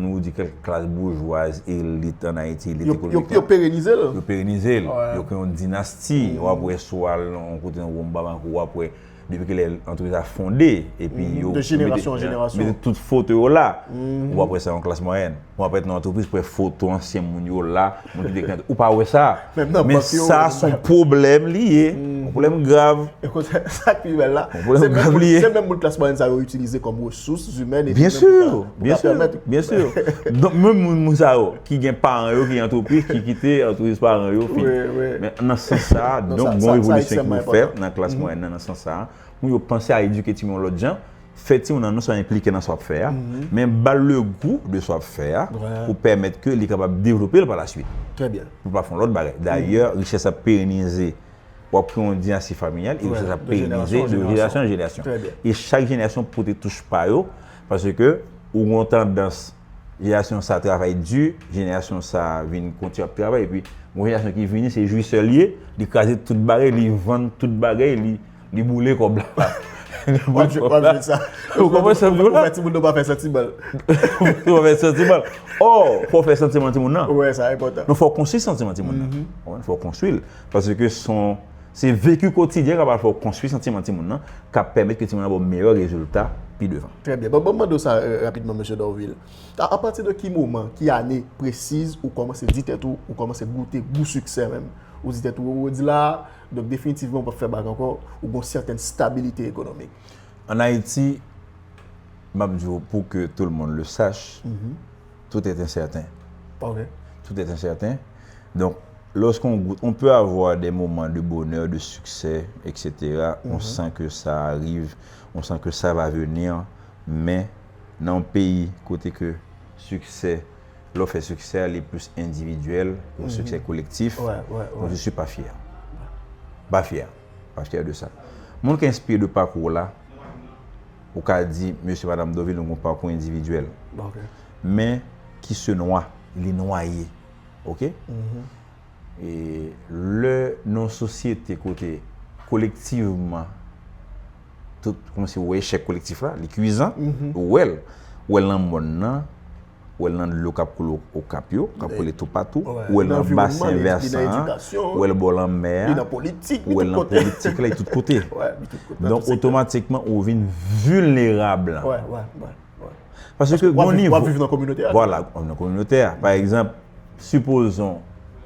nou di kèk klas boujwaz, elit ann Ayiti, elit ekonomik la. Yo perenize l. Yo perenize l. Yo kreye yon dinasti. W ap wè si w al yon kote nan Wonbamako, w ap wè depi ke lè antrepriz la fonde, epi yo mete tout foto yo la, w ap wè sa yon klas mwayèn. W ap wè nan antrepriz, w ap wè foto ansyen moun yo la, moun ki te kreye, ou pa wè sa. Men sa se yon pwoblèm li ye. Pwoblèm grav. Ekout, sa k pi bèl la, Yon pwoblèm grav li ye. Se menm moun klas mwayèn sa yo itilize kòm resous imèn Byen si, byen si, byen si. Donk menm moun, moun sa yo ki gen paran yo ki antrepriz, ki kite antrepriz paran yo fini. Men nan sans sa, donk gon revolisyon ki pou fèt nan klas mwayèn nan, nan sans sa. Moun yo panse a edike timoun yon lòt jan, fè timoun nan non sèlman enplike nan sa w ap fè a, men ba l le gou de sa w ap fè a pou pèmèt ke li kapab devlope l pa la swit. Pou pa fè yon lòt bagay. Dayè, richès ap perenize. W ap kreye yon dinasti familyal e richès ap perenize de jenerasyon an jenerasyon. E chak jenerasyon pote touch pa yo, paske ou gen yon tandans, jenerasyon sa travay di, jenerasyon sa vin kontinye ap travay, epi yon jenerasyon ki vini, se jwisè l ye, li kraze tout bagay, li vann tout bagay, li, li boule kòb la. W ap jwe sa. Ou konprann sa m di w la? Ou fè timoun nan pa fè santiman. Ou pa fè santiman. Ò, fò w fè santiman timoun nan. Wi, sa enpòtan. Non, fò w konstwi santiman timoun nan. Fò w konstwi l. Paske se yon Se veki kotidyen k ap fè w konstwi santiman timoun nan, k ap pèmèt ke timoun nan ba w meyè rezilta pi devan. Trè byen. Bon, ban m mande w sa rapidman, mesye Dorvil. Apati de ki moman, ki ane presiz ou kòmanse di tèt ou, ou kòmanse goute gou siksè menm? Ou di tèt ou, ou di la, donk definitivman ou p ap fè bak ankò, ou gen yon sètèn stabilite ekonomik. An Ayiti, m ap di w, pour que tout le monde le sache, tout est incertain. Tout est incertain. Donc, lorsqu'on goûte, on peut avoir des moments de bonheur, de succès, et cetera. On sent que ça arrive, on sent que ça va venir, men nan yon peyi kote ke siksè, lè w fè siksè a, li plis endividyèl, yon siksè kolektif, donc je suis pas fier. Pa fyè. Pa fyè de sa. Moun ki enspire de pakou w la, ou ka di, mesye, madanm Dorvil, nou gen yon pakou endividyèl. Men, ki se nwa, li nwaye. Oke? E lè nan yon sosyete kote kolektivman, tout, kòmsi ou wè echèk kolektif la, li kuizan, ou wè l, ou wè l nan mòn nan, ou wè l nan dlo k ap koule Okap yo, k ap koule toupatou, ou wè l nan basen vèsan an, ou wè l bò lanmè a, ou wè l nan politik la, li tout kote. Donk, otomatikman, ou vin vilnerab. Paske gon nivo. W ap viv nan kominote a. Vwala, w ap nan kominote a. Pa egzanp, sipozon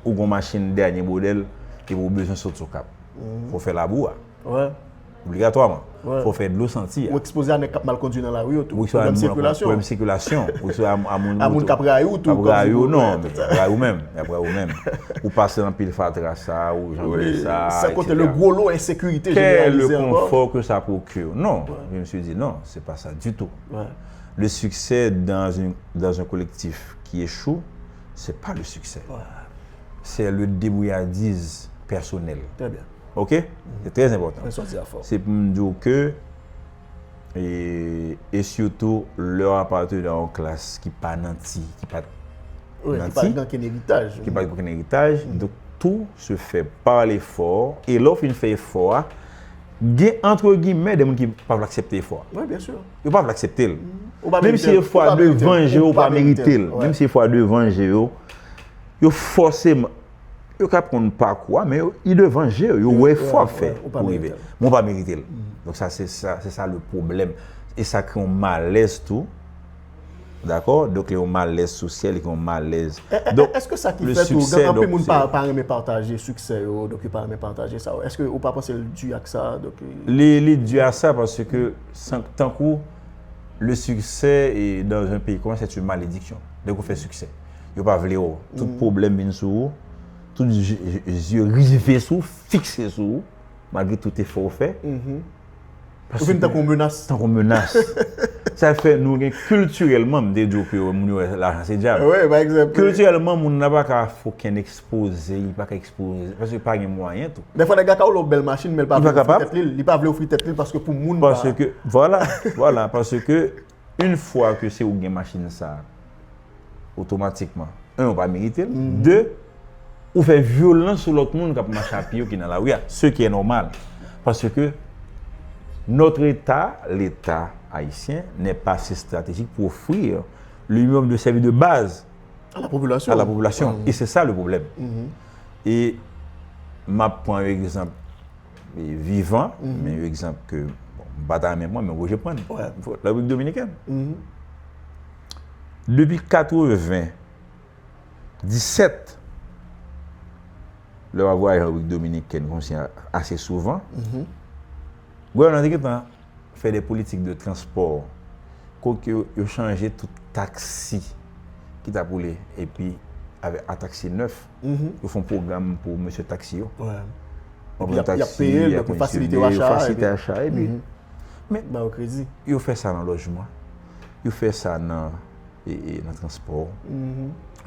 ou gon machin dènye modèl epi ou bezwen sot Okap. Fò w fè labou a. Obligatwaman. Fò w fè dlo santi a. Ou ekspoze a nèg k ap mal kondui nan lari yo tou. Pwoblèm sikilasyon. Pwoblèm sikilasyon. Ou ekspoze a moun. A moun k ap rayi w tou. K ap rayi w, non, men y ap rayi w menm. Y ap rayi w menm. Ou pase nan pil fatra sa, ou jan bagay sa, et cetera. San konte le gwo lo ensekirite jeneralize ankò. Quel est le confort que ça procure? Non, je me suis dit, non, c'est pas ça du tout. Le succès dans une, dans un collectif qui échoue, c'est pas le succès. C'est le débrouillardise personnelle. Très bien. Ok? C'est très important. Se pou m di w ke, e, e sitou lè w apateni a yon klas ki pa nanti, ki pa t nanti, ki pa t gen okenn eritaj, donk tout se fait par l'effort, e lè w fin fè efò a, gen, entre guillemets, de moun ki pa vle aksepte efò a. Wi, byen si. Yo pa vle aksepte l. Menm si efò a devan je yo, ou pa merite l. Menm si efò a devan je yo, yo fòseman, yo ka konn pakou a, men yo, li devan je yo, yo wè efò w ap fè pou w rive. Men ou pa merite l. Donk sa, se sa, se sa le pwoblèm. E sa kreye yon malèz tou. Dakò? Donk, li yon malèz sosyal, li yon malèz. Donk, èske sa ki fè tou gen anpil moun pa, pa renmen pataje siksè yo, donk yo pa renmen pataje sa yo? Èske ou pa panse l di ak sa? Donk, li, li di a sa paske, tankou, le succès est dans un pays, comment c'est une malédiction. Dèk ou fè siksè, yo pa vle w. Tout pwoblèm vin sou ou, tout zye rive sou ou, fikse sou ou, malgre tout efò ou fè. Ou vin tankou yon menas. Tankou yon menas. Sa fè nou gen kiltirèlman, m te di w ke moun yo wè lajan se dyab. Wi, pa egzanp. Kiltirèlman, moun nan pa ka fokenn ekspoze, li pa ka ekspoze, paske pa gen mwayen tou. Dèfwa nèg la ka woule yon bèl machin, men li pa vle ofri tèt li, li pa vle ofri tèt li paske pou moun pa. Paske, vwala, vwala, paske yon fwa ke se ou ki gen machin sa, otomatikman, en, ou pa merite l. De, ou fè vyolans sou lòt moun k ap mache a pye yo ki nan lari a, ce qui est normal. Parce que notre État, l'État haïtien, n'est pas assez stratégique pour offrir le minimum de services de base à la population. Et c'est ça le problème. E m ap pran yon egzanp e vivan, men yon egzanp ke, bon, m pa ta renmen pran, men oblije pran l. Repiblik Dominikèn. Depi katreven disèt, lè w ap vwayaje an Repiblik Dominikèn konsa ase souvan, gouvènman an te gentan fè de politik de transpò, kote yo, yo chanje tout taksi ki t ap woule, epi avèk a taksi nèf, yo fè yon pwogram pou mesye taksi yo. Epi y ap, y ap peye l, y ap fasilite yo acha, fasilite acha, epi men ba yo kredi. Yo fè sa nan lojman, yo fè sa nan e, e, nan transpò.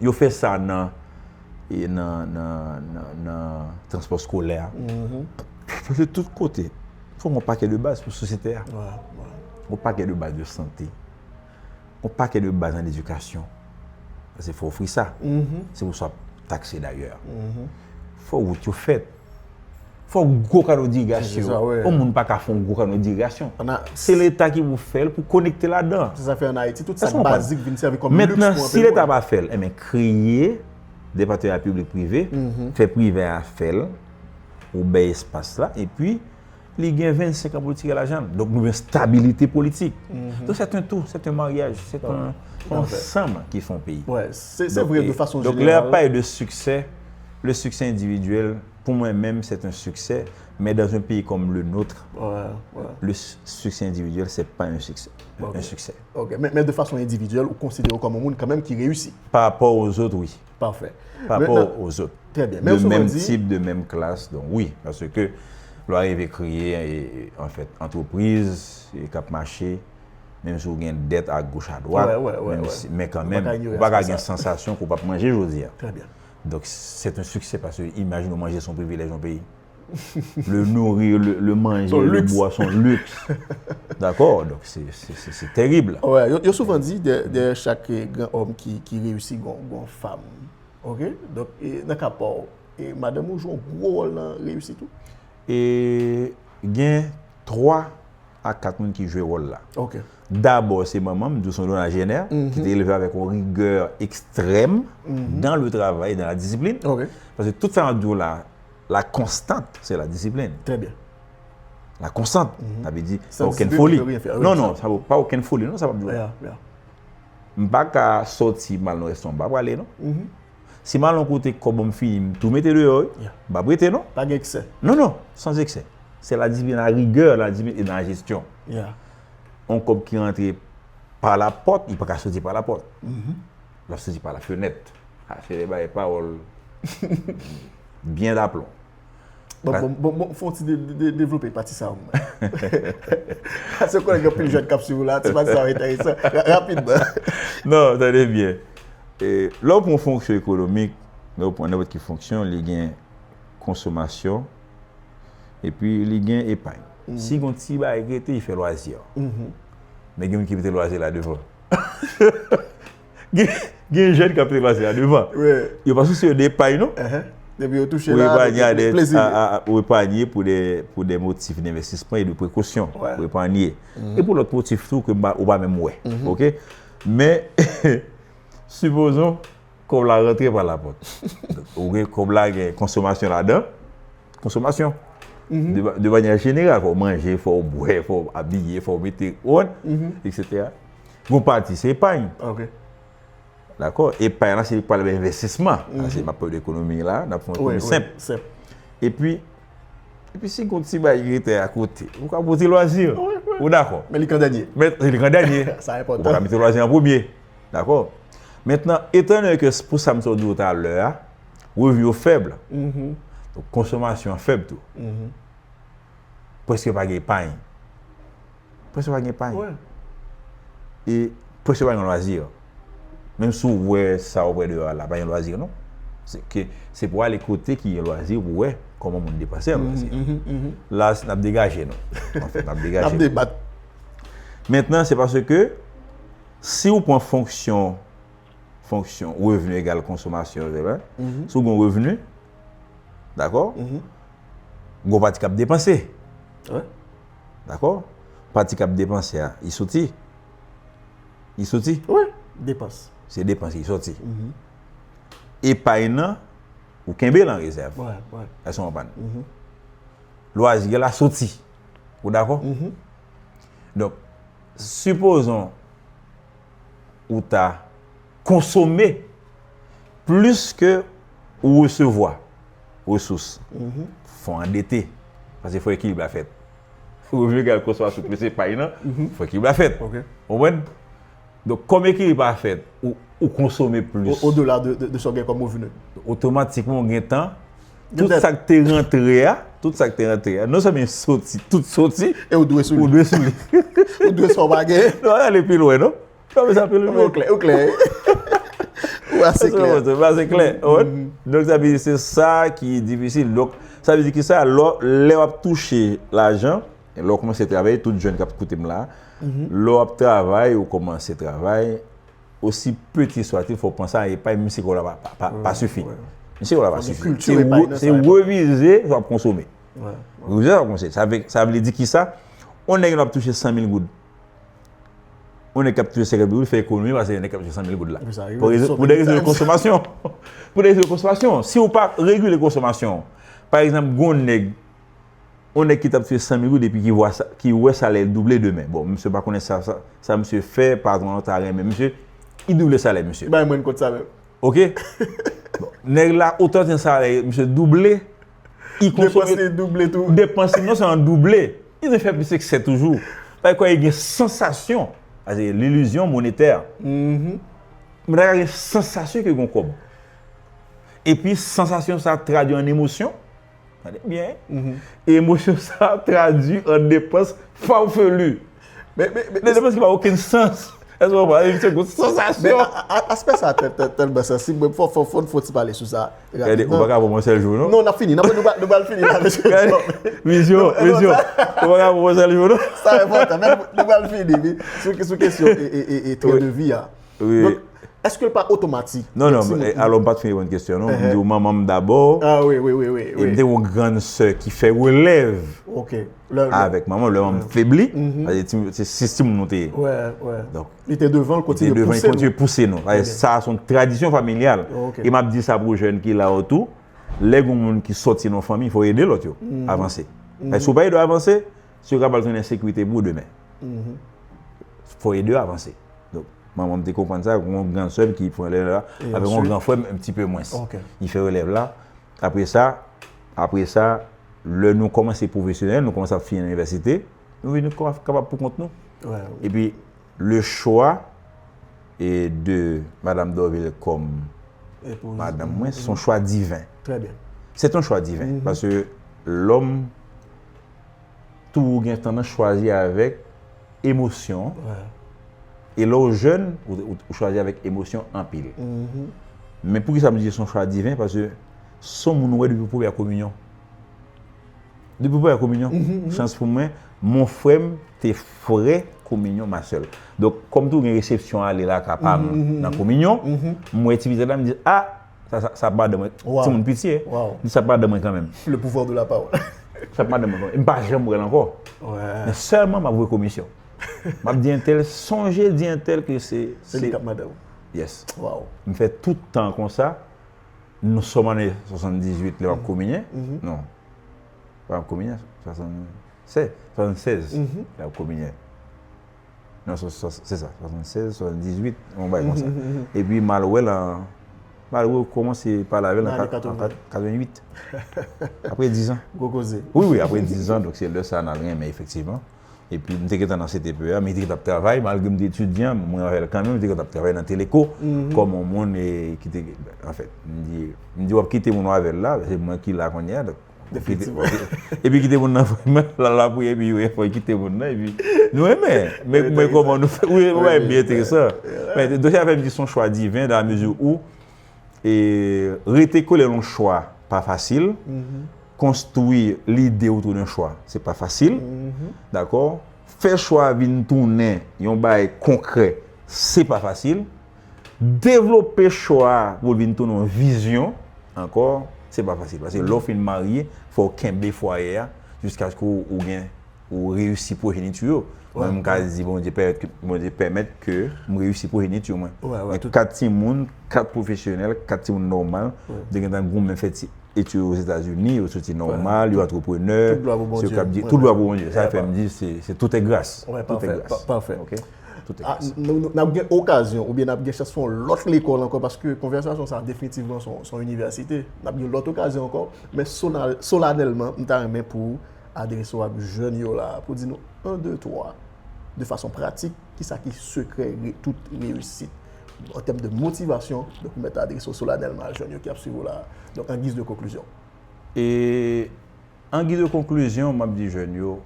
Yo fè sa nan, e, nan, nan, nan, nan transpò skolè a. Paske tout kote, fò gen yon pakèt de baz pou sosyete a. Yon pakèt de baz de sante. Yon pakèt de baz nan ledikasyon. Paske fò ofri sa. Se pou sa w ap takse dayè. Fò wout yo fèt. Fò gwo kano dirigasyon. Yon moun pa ka fè yon gwo kano dirigasyon. Se Leta ki pou fè l, pou konekte ladan. Se sa fè ann Ayiti, tout sa k bazik vin sèvi kòm liks pou anpil moun. Mentnan, si Leta pa fè l, enben, kreye de patenarya piblik prive, fè prive a fè l, ouvè espas la, epi li gen vennsenk an pou l tire lajan l. Donk, nou gen stabilite politik. Donk, c'est un tout, c'est un mariage, c'est un ensemble qui font pays. Donk, e, donk, lè y ap pale de siksè, le succès individuel, pour moi-même, c'est un succès, mais dans un pays comme le nôtre, le succès individuel, c'est pas un succès. Un succès. Ok, men, men de fason endividyèl, ou konsidere w kòm yon moun kanmenm ki reyisi. Par rapport aux autres, oui. Parfait. Par rapport aux autres. Très bien. De même type, de même classe, donc oui, parce que lè w rive kreye, e, en fait, entreprise, e, k ap mache, menm si w gen dèt a goch a dwat, men kanmenm, ou pa ka gen sansasyon ke w p ap manje jodi a. Très bien. Donc, c'est un succès parce que, imagine, manje se yon privilèj yon peyi. Le nourrir, le, le manger, le boire, c'est un luxe. D'accord? Donc, c'est, c'est, c'est, c'est terrible. Wè, yo, yo souvan di, dèyè, dèyè chak, e, gran òm ki, ki reyisi, gon, gon fanm. Ok? Donk, e, nan ka pa w, e, madanm ou jwe yon gwo wòl nan reyisit ou? E gen twa a kat moun ki jwe wòl la. Dabò, se manman m, m di w se yon nonajenè, ki te elve avèk yon rigè ekstrèm dans le travail, dans la discipline. Paske tout sa m ap di w la, la konstante, c'est la discipline. Très bien. La konstante, sa vle di, pa okenn foli. Non, non, sa pa okenn foli, non, sa m ap di w la. M pa ka sòti m al nan yon rèstoran, m pa prale, non. Si m al yon kote, kòb mwen fini, m tou mete deyò, wi. M p ap rete, non. Pa gen eksè. Non, non, sans excès. C'est la discipline, la rigueur, la discipline et dans la gestion. Yon kòb ki rantre pa lapòt, li pa ka soti pa lapòt. L ap soti pa lafenèt. A, se de bagay pawòl byen daplon. Bon, bon, bon, bon, fè yon ti de, de, de, devlope pati sa a, mwen. Paske konnen gen anpil jèn k ap swiv ou la, ti pati sa a enteresan. Ra-, rapidman. Non, tande byen. E, lè w pran fonksyon ekonomik, lè w pran nenpòt ki fonksyon, li gen konsomasyon, epi li gen epay. Si gen yon ti bagay ki rete, li fè lwazi. Men gen moun ki mete lwazi la devan. Gen, gen jèn k ap mete lwazi la devan. Yo pa sousye yo de epay, non. Depi yo touche la, plezi. Ou epanye pou de, pou de motif d'investissement et de précaution. Ou epanye. E pou lòt motif tou ke ou pa menm wè. Ok? Men, sipozon, kòb la rantre pa lapòt. Ou gen kòb la, gen konsomasyon ladan. Konsomasyon. De, de manyè jeneral, fò w manje, fò w bwè, fò w abiye, fò w mete, ou konprann? Etsetera. Gon pati, se epay. Dakò? Epay la, se li k pral envestisman. Paske m ap pale de ekonomi la, n ap fè yon ekonomi senp. Epi, epi si gon ti bagay ki rete akote, ou ka pote lwazi. Ou dakò? Men li k an dènye. Men li k an dènye. Sa enpòtan. Ou pa ka mete lwazi an premye. Dakò? Mentnan, etandone ke s-, pou sa m sot di w talè a, revni yo fèb. Donk, konsomasyon an fèb tou. Prèske pa gen epay. Prèske pa gen epay. E prèske pa gen lwazi. Menm si w wè sa w wè deyò a la, pa gen lwazi, non. Se ke, se pou w ale kote ki gen lwazi pou w wè kòman moun depanse nan lwazi. La, n ap degaje nou. Anfèt, n ap degaje. N ap debat. Mentnan, se paske si w pran fonksyon, fonksyon revni egal konsomasyon, si w gen yon revni, dakò? Gon pati k ap depanse. Dakò? Pati k ap depanse a, li soti. Li soti. Wi, depans. Se depans ki soti. Epay nan, ou kenbe l an rezèv. Èske w konprann? Lwazi a la soti. Ou dakò? Donk, sipozon ou ta konsome plis ke ou resevwa. resous. Fò andete. Paske fò ekilib la fèt. Revni egal konsòmasyon plis epay nan, fò ekilib la fèt. Ou konprann? Donk, kòm ekilib la fèt, ou, ou konsome plis. Au-delà de, de, de ce que comme revenu. Otomatikman, ou gen tan. Tout sa k te rantre a, tout sa k te rantre a, non sèlman soti, tout soti, e ou dwe sou li. Ou dwe sou li. Ou dwe sa w pa genyen. Non, ale pi lwen, non? Non, men sa pi lwen. Ou klè, ou klè. Ou ase klè. Ou ase klè. Donk, sa vle di, se sa ki difisil. Donk, sa vle di ki sa, lè, lè w ap touche lajan, lè w kòmanse travay, tout jèn k ap koute m la, lè w ap travay, ou kòmanse travay, osi peti swa-t-il, fò w panse a epay, menm si kòb la pa, pa, pa, pa sifi. Menm si kòb la pa sifi. Se revize sa w ap konsome. Revize sa w ap konsome. Sa vle, sa vle di ki sa? On nèg nou ap touche san mil goud. On nèg k ap touche senkant mil goud, fè ekonomi, pase nèg k ap touche san mil goud la. Pou de rezon de konsomasyon. Pou de rezon de konsomasyon. Si w pa regile konsomasyon, pa egzanp, gon nèg On nèg ki t ap touche san mil goud epi ki wè sa, ki wè salè l double demen. Bon, misye pa konnen sa, sa, sa misye fè, patwon an ta renmen misye, li double salè misye. Bay mwen kont sa menm. Oke? Bon, nèg la, otan salè misye double, li konsome. Depans li double tou. Depans li non sèlman double, li te fè plis eksè toujou. Sa vle di li gen sansasyon, sa se lilizyon monetè. Mwen ta gen sansasyon ke gon kòb. Epi sansasyon sa tradui an emosyon. Tande byen. Emosyon sa tradui an depans fawfelu. Men, men, men, de depans ki pa okenn sans. Èske w konprann? Se yon sansasyon. Men a, a, aspè sa tèl, tèl, tèlman sansib, mwen fò, fò, fò n fè yon ti pale sou sa. Gade, ou pa ka pran mwen sèl jou, non? Non, n ap fini. N ap, nou pral, nou pral fini la, mesye. Gade, vizyon, vizyon. Ou pa ka pran mwen sèl jou, non? Sa enpòtan, men nou, nou pral fini, wi. Sou, sou kesyon e, e, e, e, tren de vi a. Wi. Donk, èske l pa otomatik? Non, non, alò, m pa t fin reponn kesyon, non. M di w manman m dabò. Ah, wi, wi, wi, wi, wi. E m te gen yon grann sè ki fè relèv avèk manman, lè manman m febli, paske ti, se sis timoun nou te ye. Donk, li te devan, li kontinye pouse nou. Li te devan, li kontinye pouse nou. Paske sa, se yon tradisyon familyal. E m ap di sa pou jèn ki la yo tou, lè gen yon moun ki sòti nan yon fanmi, fò w ede lòt yo avanse. Paske si w pa ede yo avanse, si yo ka pral tounen ensekirite pou ou demen. Fò w ede yo avanse. Donk, manman m te konprann sa, yon grann sè m ki pran relèv la, avèk yon gran frè m, un petit peu mwens. Li fè relèv la. Apre sa, apre sa, lè nou kòmanse pwofesyonèl, nou kòmanse ap fini nan inivèsite, nou vin ka-, kapab pou kont nou. Epi, le choix e de Madame Dorvil kòm madanm mwen, se yon chwa diven. C'est un choix divin. Paske lòm tou gen tandans chwazi avèk emosyon. E lè w jèn, ou, ou, ou chwazi avèk emosyon anpil. Men poukisa m di se yon chwa diven? Paske se yon moun ou wè depi premyè kominyon. Depi premyè kominyon, chans pou mwen, mon frè m te frè kominyon ma sè. Donk, kòm tou gen resepsyon ale lakay pa m nan kominyon, m wè ti pitit la, m di, a, Sa, sa, sa ap madanm mwen. Timoun piti, e. M di sa ap madanm mwen kanmenm. Le pouvoir de la parole. Sa ap madanm mwen kanmenm. E m pa janm wè l ankò. Men sèlman m ap voye komisyon. M ap di entèl, sonje di entèl ke se, se li k ap madanm ou. Yes. M fè tout tan konsa. Nous sommes année soixante-dix-huit, lè m ap kominyen. Non. Pa m ap kominyen, swasann-, Se, swasannsèz, l ap kominyen. Non, se, se, se sa, swasannsèz, swasanndizuit, yon bagay konsa. Epi m al wè l an, m al rekòmanse pale avè l an kat-, an kat-, katreventuit. Apre dizan. Gwo koze. Wi, wi, apre dizan, donk se lè sa n al renmen, efektivman. Epi m te gentan nan C T P E a, men li te gentan ap travay, malgre m te etidyan, mwen avè l kanmenm, li te gentan ap travay nan Teleco, kòm yon moun, e, ki te, anfèt, m di, m di, w ap kite moun w avè l la, se mwen ki la kounye a, donk, Efektivman. Epi kite moun nan vrèman, l al lapriyè, epi wi, fò l kite moun nan, epi nou renmen. Men, men kòman nou fè? Wi, wi, byen enteresan. Men, donk, sa fè m di se yon chwa diven, dans la mesure où, e, rete kole nan yon chwa pa fasil, konstwi lide otou de yon chwa, se pa fasil, dakò? Fè chwa vin tounen yon bagay konkrè, se pa fasil. Devlope chwa a pou l vin tounen yon vizyon ankò, se pa fasil. Paske lè w fin marye, fò w kenbe fwaye a jiskaske w, ou gen, ou reyisi pwojeniti yo. Mwen, m ka di Bondye pèmèt ke, Bondye pèmèt ke m reyisi pwojeniti mwen. Gen kat timoun, kat pwofesyonèl, kat timoun nòmal, m te gentan goumen fè ti etid Ozetazini, yo soti nòmal, yo antreprenè, se yo k ap di, tout glwa pou Bondye. Sa fè m di, se, se tout est grâce. Tout est grâce. Pafè. Tout est possible. N ap gen okazyon, oubyen n ap gen chans fè yon lòt lekòl ankò, paske konvèsasyon sa a, definitivman, se yon, se yon inivèsite. N ap gen lòt okazyon ankò, men solanèlman, m ta renmen pou adrese w ak jèn yo la, pou di nou, en, deux, trois, de fason pratik, kisa ki sekrè tout reyisit an tèm de motivasyon. Donk, m mèt adrese w solanèlman a jèn yo ki ap swiv ou la. Donk, an giz de konklizyon. E An giz de konklizyon, m ap di jèn yo,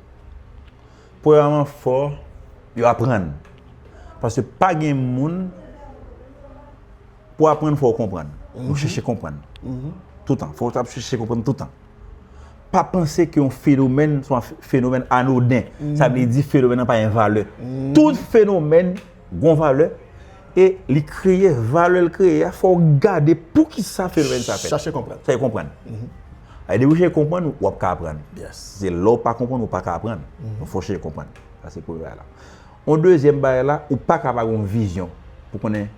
premyèman, fò yo aprann. Paske pa gen moun pou aprann, fò w konprann. Ou chèche konprann. Toutan. Fò w t ap chèche konprann toutan. Pa panse ke yon fenomèn se yon fenomèn anoden. Sa vle di fenomèn nan pa gen valè. Tout fenomèn gon valè e li kreye valè l kreye a, fò w gade poukisa fenomèn sa fèt. Chache konprann. Chache konprann. Depi w chèche konprann, w ap ka aprann. Se lè w pa konprann, ou pa ka aprann. Donk, fò w chèche konprann. Sa se premye bagay la. Yon dezyèm bagay la, ou pa ka pa gen yon vizyon pou konnen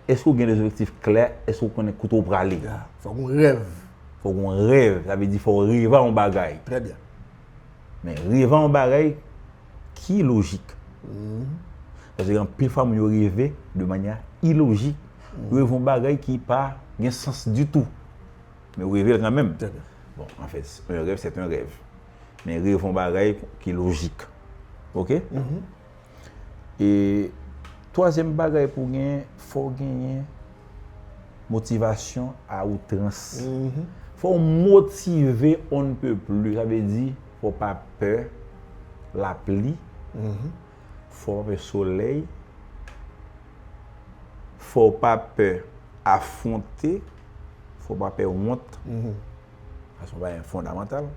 èske w gen de objektif klè, èske w konnen kote w prale. Fò w gen yon rèv. Fò w gen yon rèv, sa vle di fò w reve a yon bagay. Trè byen. Men reve a yon bagay ki lojik. Paske anpil fwa moun yo reve de manyè ilojik. Yo reve yon bagay ki pa gen sans ditou. Men yo reve l kanmenm. Bon, anfèt, un rêve, c'est un rêve. Men reve yon bagay ki lojik. Oke? E twazyèm bagay pou w genyen, fò w genyen motivasyon a outrans. Fò w motive on ne peut plus. Sa vle di, fò w pa pè lapli. Fò w pa pè solèy. Fò w pa pè afwonte. Fò w pa pè wont. Sa se yon bagay fondamantal.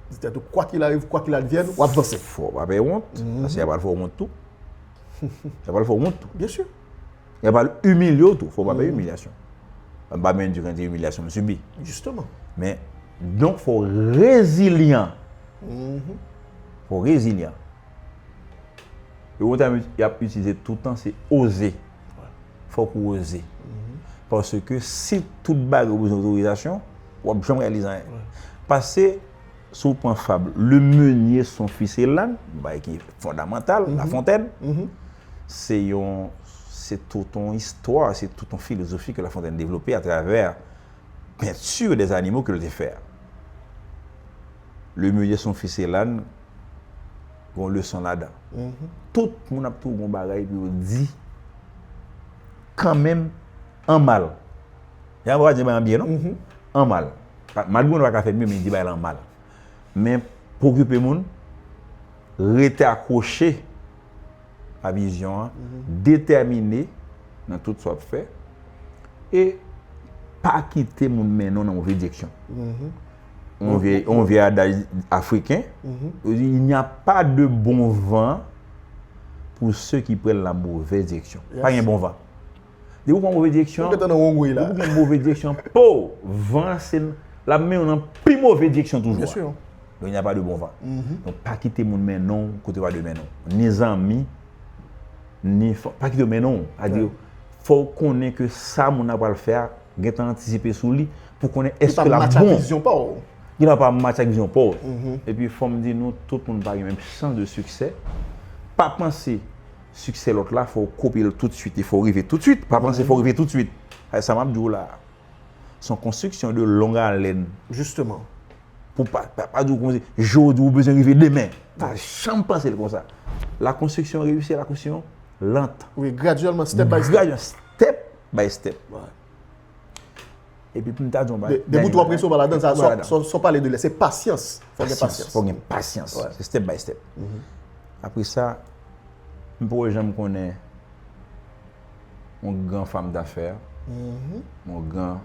Di tèt ou, quoi qu'il arrive, quoi qu'il advienne, w ap vanse. Fò w pa pè wont, paske y a pral fè w wont tou. Y a pral fè w wont tou. Byen si. Y a pral imilye w tou, fò w pa pè imilyasyon. M pa menm di kantite imilyasyon m sibi. Jisteman. Men, donk, fò w rezilyan. Fò w rezilyan. Yon mo y ap itilize toutan, se oze. Fòk ou oze. Paske si tout bagay ou bezwen otorizasyon, w ap janm realize anyen. Pase, si w pran fab Le Meunier, son fils et l'âne, yon bagay ki fondamantal, La Fontaine, se yon, se tout yon istwa, se tout yon filozofi ke La Fontaine devlope atravè peinture des animaux ke l te fè a. Le Meunier, son fils et l'âne, gen yon leson ladan. Tout moun ap toujou gen yon bagay pou yo di kanmenm an mal. Yon bagay di bagay an byen, non? An mal. Malgre moun pa ka fè byen, men di bagay la an mal. Men pou okipe moun, rete akwoche a vizyon an, detèmine nan tout sa w ap fè, e pa kite moun mennen w nan move direksyon. Yon vye, yon vye adaj afriken, yo di, il n'y a pas de bon vent pour ceux qui prennent la mauvaise direction. Pa gen bon van. Depi w pran move direksyon, ou gentan nan wongoy la. Depi w gen move direksyon, po, van an se l ap mennen w nan pi move direksyon toujou a. Donk, il n'y a pas de bon vent. Donk, pa kite moun mennen w kote w pa dwe mennen w. Ni zanmi, ni fa-, pa kite yo mennen w. Sa di, fò w konnen ke sa moun nan pral fè a, gentan antisipe sou li, pou konnen èske l ap bon. Ki pa match ak vizyon pa w. Ki pa match ak vizyon pa w. Epi, fò m di nou, tout moun pa gen menm chans de siksè. Pa panse siksè lòt la, fò w kopye l toutswit e fò w rive toutswit. Pa panse fò w rive toutswit. Sa m ap di w la a, se yon konstriksyon de long haleine. Jisteman. Pou pa, pa, pa di w kòmsi, jodi w bezwen rive demen. Pa janm panse l konsa. La construction réussie, la construction lente. Wi, gradyèlman, step by step. Gradyèl, step by step. Epi pou m ta di yon bagay. Depi w tou ap rete sou pa ladan, sa, sa w pale de lè, se pasyans. Fò gen pasyans. Fò gen pasyans. Se step by step. Apre sa, m poko janm konnen yon gran fanm dafè, yon gran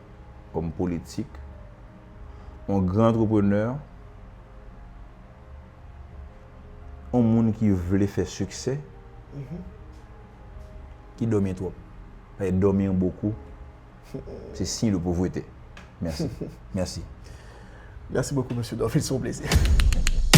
òm politik, yon gran antreprenè, yon moun ki vle fè siksè, ki dòmi twòp. Paske dòmi an bokou, se siy de povrete. Mèsi. Mèsi. Mèsi bokou, mesye Dorvil, se yon plezi.